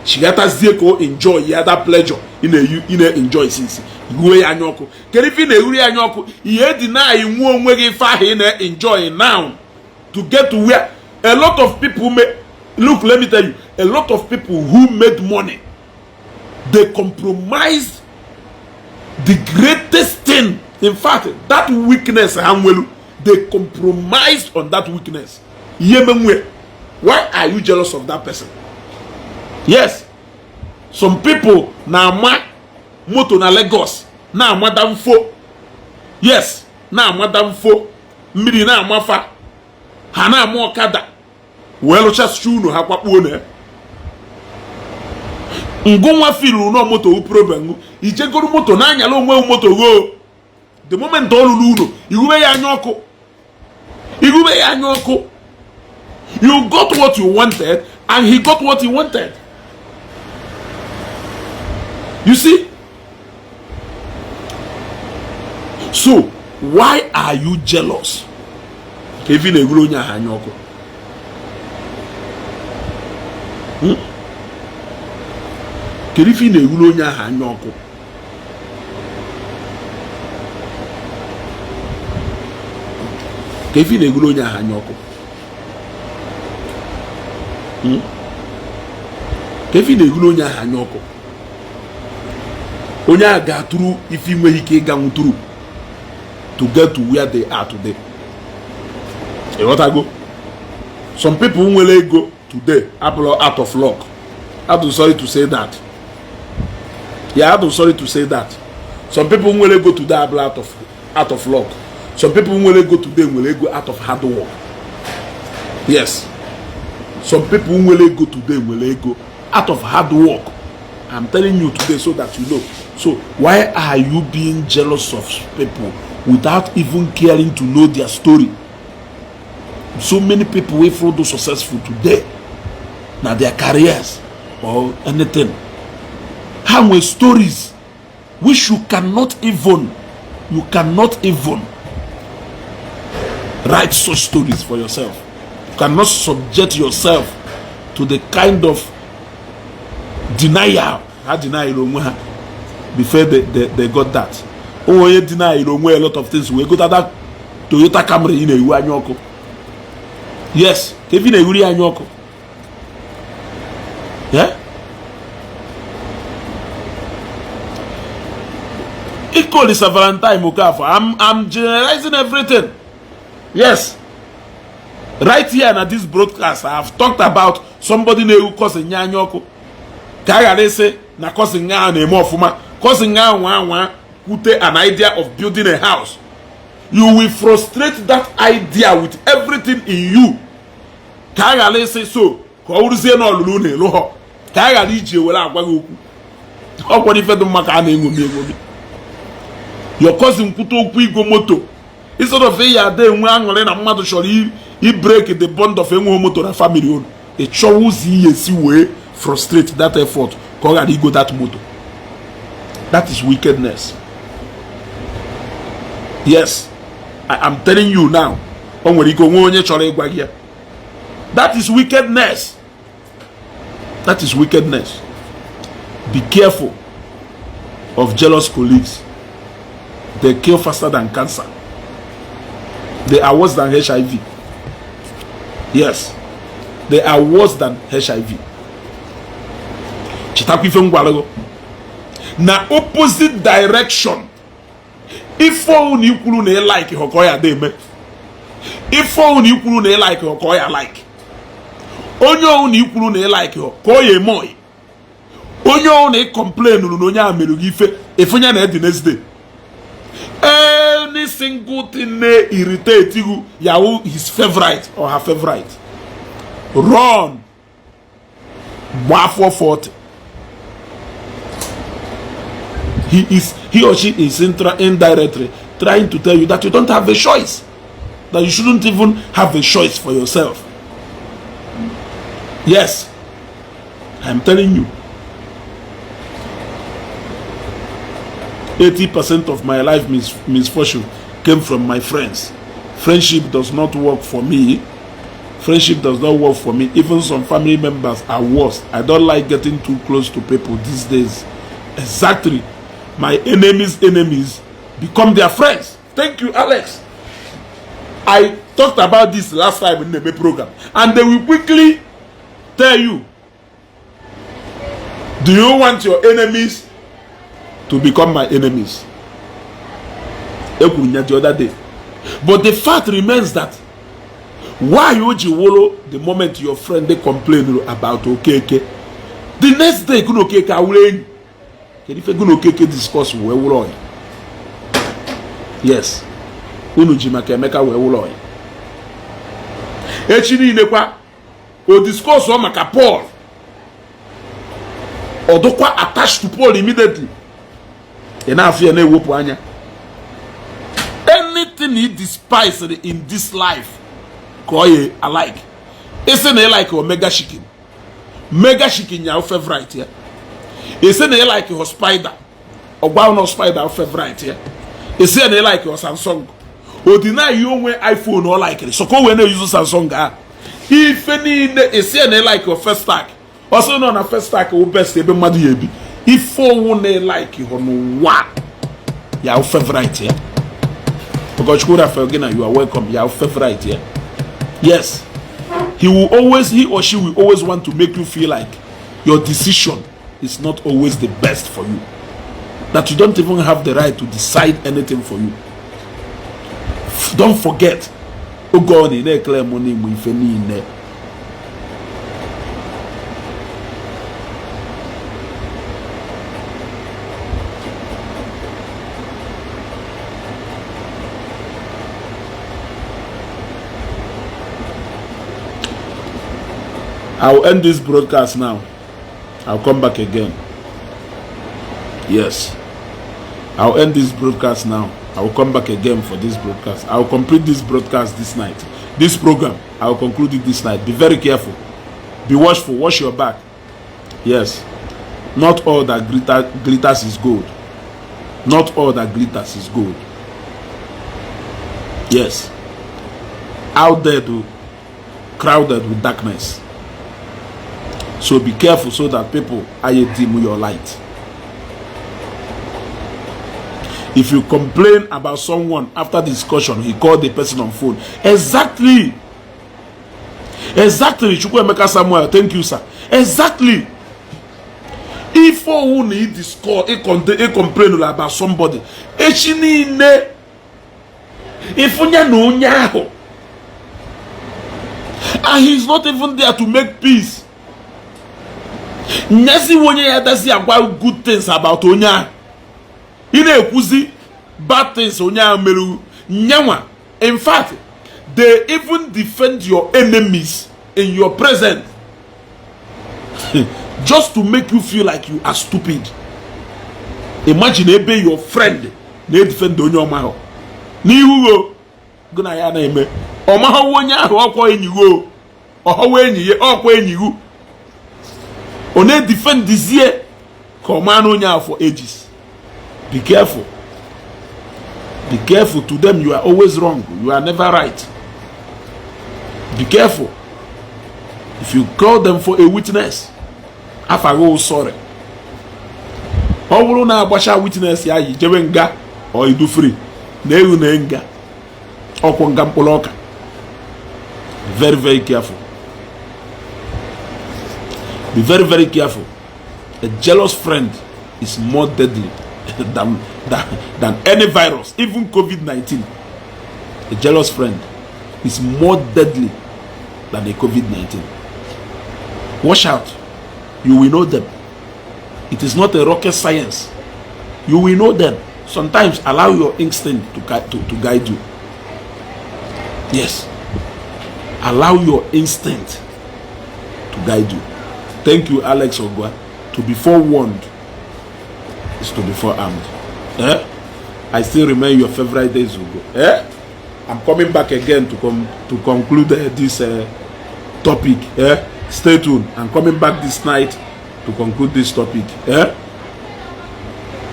She got us enjoy yeah, that pleasure in a enjoy since you anyoko. Can if in a anyoko, ye deny you won't make far in enjoy now to get to where a lot of people may look. Let me tell you, a lot of people who made money, they compromised the greatest thing. In fact, that weakness, they compromised on that weakness. Why are you jealous of that person? Yes, some people na moto na Lagos na madam fo. Yes, na madam fo. Mmiri na amafa. Ha na ama okada. Well, just no ha kwakpo na. Ngonwa filu no moto u problem. Ijegoro moto na anyala onwe moto go. The moment olulu no, igube ya anyoko. Igube ya anyoko. You got what you wanted and he got what he wanted. You see? So, why are you jealous? Even a gronya hanyoko. Kerifi ne gronya hanyoko. Kerifi ne gronya hanyoko. Kerifi ne gronya hanyoko. Onya ga through if you make it go through to get to where they are today. You want to go? Some people will go today out of luck. I'm sorry to say that. Yeah, I'm sorry to say that. Some people will go today out of luck. Some people will go today will go out of hard work. Yes. Some people will go today will go out of hard work. I'm telling you today so that you know. So why are you being jealous of people without even caring to know their story? So many people wait for those successful today. Now their careers or anything. How many stories which you cannot even write such stories for yourself. You cannot subject yourself to the kind of denial. How deny before they got that. Oh, you deny a lot of things. We go to that Toyota Camry in a Iwaji. Yes, Kevin a Iwaji. Yeah? Equally is a Valentine Mukafa. I'm generalizing everything. Yes. Right here at this broadcast, I have talked about somebody who calls a nyanyoko. Kaya say na causing na more fuma. Causing an idea of building a house. You will frustrate that idea with everything in you. Kaya say so. Your cousin kuto go moto. Instead of a day when he break the bond of a motor and family. A chose way frustrate that effort. Go that motor. That is wickedness. Yes, I am telling you now. That is wickedness. That is wickedness. Be careful of jealous colleagues. They kill faster than cancer. They are worse than HIV. Yes, they are worse than HIV. Na opposite direction. If one equal na like hokoya deme. If one equal na like hokoya like. Onyo one equal na like hokoye moy. Onyo one complain no nya ameru ife efunya na the next day. Any single thing na irritate you, yahu his favorite or her favorite. Run. 140. He or she is indirectly trying to tell you that you don't have a choice. That you shouldn't even have a choice for yourself. Yes. I'm telling you. 80% of my life misfortune came from my friends. Friendship does not work for me. Friendship does not work for me. Even some family members are worse. I don't like getting too close to people these days. Exactly. My enemies' enemies become their friends. Thank you, Alex. I talked about this last time in the program. And they will quickly tell you, do you want your enemies to become my enemies? The other day. But the fact remains that why you the moment your friend they complain about okeke, the next day good okeke will if you go okeke discuss we yes unu jimaka emeka we wulo echini inekwa o discuss o maka Paul odokwa attached to Paul immediately enough here na ewopu anya anything he despised in this life koye alike ese na like omega chicken your favorite here ese na like your spider ogba no spider your favorite here ese na like your Samsung o deny you onwe iPhone or like it so ko we na use Samsung if any ese na like your first stack also no na first stack o best ebe madu ye bi if phone na like you no wa your favorite here because you are welcome your favorite here. Yes, he or she will always want to make you feel like your decision is not always the best for you. That you don't even have the right to decide anything for you. Don't forget. Oh God, I'll end this broadcast now. I'll come back again. Yes. I'll end this broadcast now. I'll come back again for this broadcast. I'll complete this broadcast this night. This program, I'll conclude it this night. Be very careful. Be watchful. Watch your back. Yes. Not all that glitters is gold. Not all that glitters is gold. Yes. Out there, though, crowded with darkness. So be careful so that people are dim your light. If you complain about someone after discussion, he called the person on phone. Exactly. Exactly. Chukwemeka Samuel, thank you, sir. Exactly. If you need discuss, a complain about somebody, if you know, and he's not even there to make peace. Nyasi wonye ya dasi about good things about onya. Ine ekuzi bad things onya meru nyawa. In fact, they even defend your enemies in your presence. Just to make you feel like you are stupid. Imagine ebe your friend they defend onya omaho. Ni hugo guna ya na eme. Omaho wonya aho okwo enyigo. Oho enyi ye okwo enyigu. On a defend this year, command for ages. Be careful. Be careful. To them, you are always wrong. You are never right. Be careful. If you call them for a witness, I go sorry. How will na basha witness ya jewenga or you do free? Nenga or kwangam poloka. Very, very careful. Be very, very careful. A jealous friend is more deadly than any virus, even COVID-19. A jealous friend is more deadly than a COVID-19. Watch out. You will know them. It is not a rocket science. You will know them. Sometimes allow your instinct to guide you. Yes. Allow your instinct to guide you. Thank you, Alex Ogwa. To be forewarned is to be forearmed. I still remember your favorite days ago. I'm coming back again to conclude this topic. Stay tuned. I'm coming back this night to conclude this topic.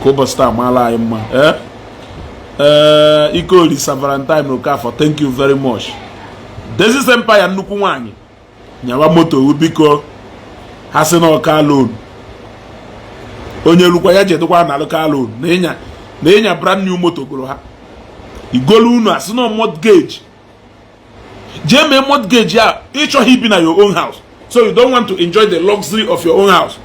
Kobasta Mala Emma. Equally Savarantime Okafor. Thank you very much. This is Empire Nukuwani. Nyawamoto Ubiko Hasino Kalon. Onye lukwa ya jedokwa na local na enya brand new motor goro ha igolu unu asino mortgage jeme mortgage ya icho hibi na your own house, so you don't want to enjoy the luxury of your own house.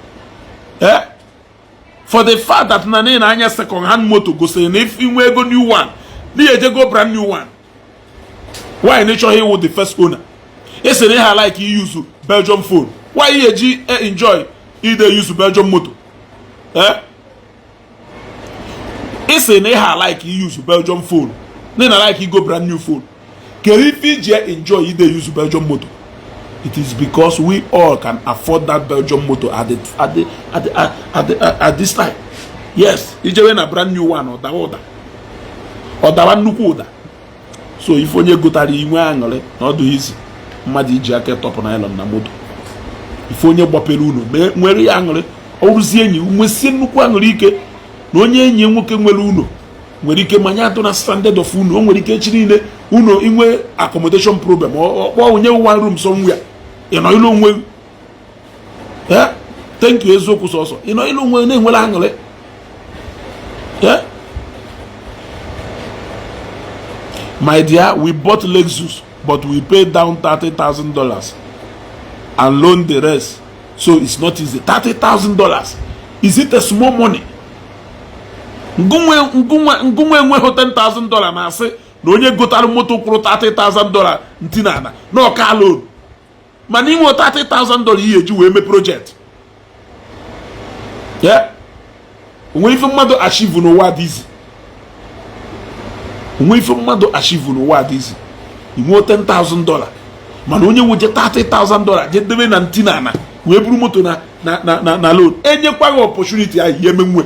For the fact that na anya second hand motor go say if you go new one ni eje go brand new one, why nature he with the first owner? He say they like he use Belgium phone, why he enjoy either use Belgium motor? It's a neha like you use Belgium phone. Then I like you go brand new phone. Can if you enjoy either use Belgium motor? It is because we all can afford that Belgium motor at this time. Yes, it's a brand new one or the order. Or the one new order. So if you go to the angle, not do easy. Madi jacket top on island na motor. If you go peluno, very angle. Oruzie enyi umwesie nnukwu aṅụrụ ike na onye enyi nwoke nwere uno nwere ike manya atụ na standard of uno, o nwere ike echi niile uno inwe accommodation problem ọ onye one room somewhere ịnọ ilu onwe thank you eziokwu sọsọ ịnọ ilu onwe na-enwere aṅụrị my dear, we bought Lexus but we paid down $30,000 and loaned the rest. So it's not easy. $30,000. Is it a small money? Ngumwe $10,000 na say no onye gotara moto kwuru $30,000 ntinana no car loan. Mani mo $30,000 ihe ji wee me project. Yeah. Onwe ife mmadụ achieve no wa dizi. Onwe ife mmadụ achieve no wa dizi. Inwe $10,000. Mana onye woje $30,000 je debe na ntinana. We buru moto na loan. Enye kwa opportunity ya yeme nwe.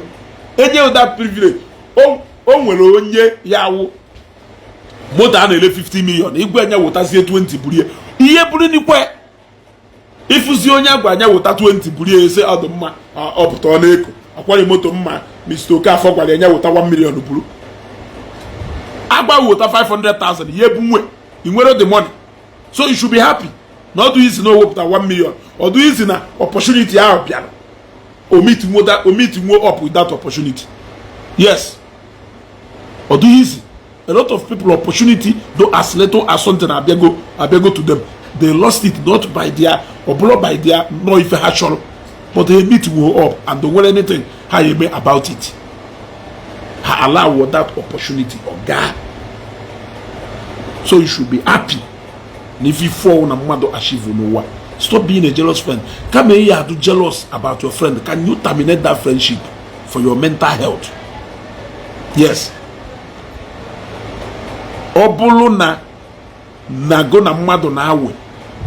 Enye that privilege. O nwere onye yawo. Moto a na-ele 50 million. Igwe anya wotazie 20 burie. Ihe buru ni kwe. Ifuzi onye agwa anya wota 20 burie ese ọdụ mma ọpụta ọ na-eko. Akwari moto mma Mr. Okafor gwara anya wota 1 million buru. Agba wota 500,000 ye bu nwe. I nwere the money. So you should be happy. Not do easy no hope that 1 million. Or do easy na opportunity out piano. Omit more up with that opportunity. Yes. Or do easy. A lot of people opportunity do as little as something abego to them. They lost it not by their or blow by their no if actual, but they meet more up and don't want anything how you make about it. Allow that opportunity or God. So you should be happy. And if you fall na mado achieve no one. Stop being a jealous friend. Come here to jealous about your friend. Can you terminate that friendship for your mental health? Yes. Obulu na go na mado na awe.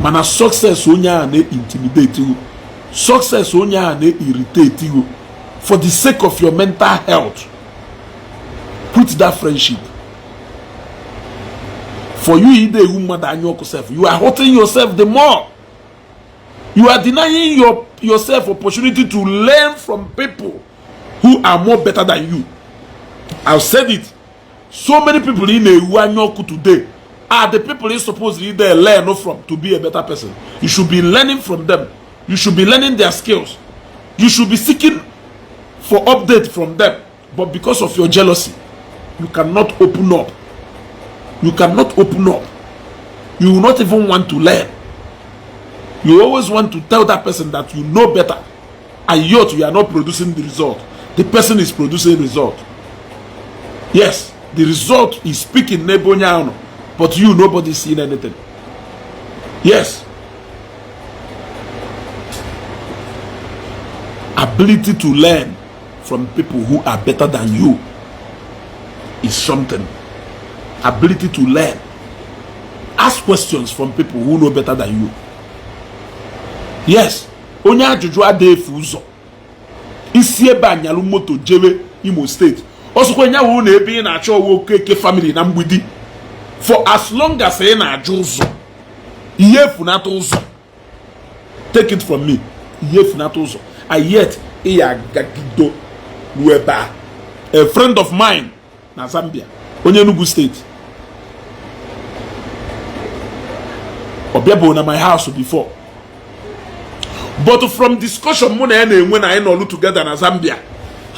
Mana success onya na intimidate you. Success onya na irritate you. For the sake of your mental health, quit that friendship. For you, you are hurting yourself the more. You are denying yourself opportunity to learn from people who are more better than you. I've said it. So many people in Iwaji today are the people you're supposed to learn from to be a better person. You should be learning from them. You should be learning their skills. You should be seeking for update from them. But because of your jealousy, you cannot open up. You cannot open up. You will not even want to learn. You always want to tell that person that you know better, and yet you are not producing the result. The person is producing result. Yes, the result is speaking Nebonyano, but you, nobody is seeing anything. Yes. Ability to learn from people who are better than you is something. Ability to learn. Ask questions from people who know better than you. Yes. Onye ajuju adefu uzo. Isi ebe anyalu moto jebe Imo State. Osukwa nya wo na ebe na acho wo keke family na mgbidi. For as long as ị na-ajụ ụzọ, ihe funata ụzọ. Take it from me. Ihe funata ụzọ. And yet, gagido lueba. A friend of mine na Zambia, onye Enugu State. Obiabo na my house before. But from discussion, when I know together na Zambia,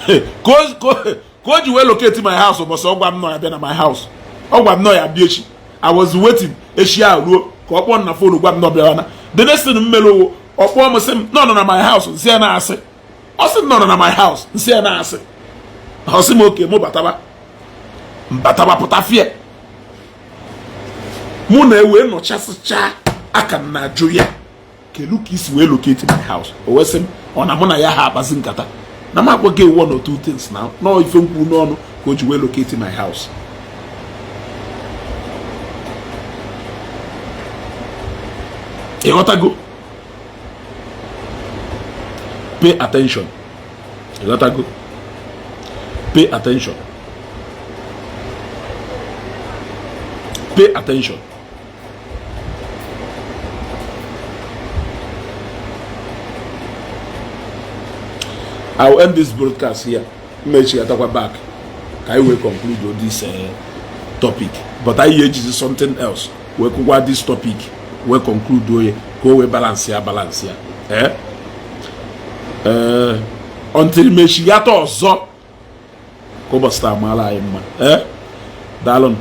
could you locate my house? But so I'm not been at my house. Oh, I'm not at Ishi. I was waiting. Isiagu, go up on the phone. The next thing, Melo. No, my house. Say na ase. Osim no, my house. Say na ase. Osim okay, mo bataba. Bataba potafie. Mo na ewe no cha aka na joya. Keluki is we locate my house. Owesim ona mo na ya ha abazin kata. Na ma go get one or two things now. No if you no go you locate my house. You got to go. Pay attention. You gotta go. Pay attention. Pay attention. I'll end this broadcast here. Make sure I talk back. I will conclude this topic. But I use something else. We could this topic. We conclude. Go we balance here. Eh? Until me shigato zo ko basta mala imma dalon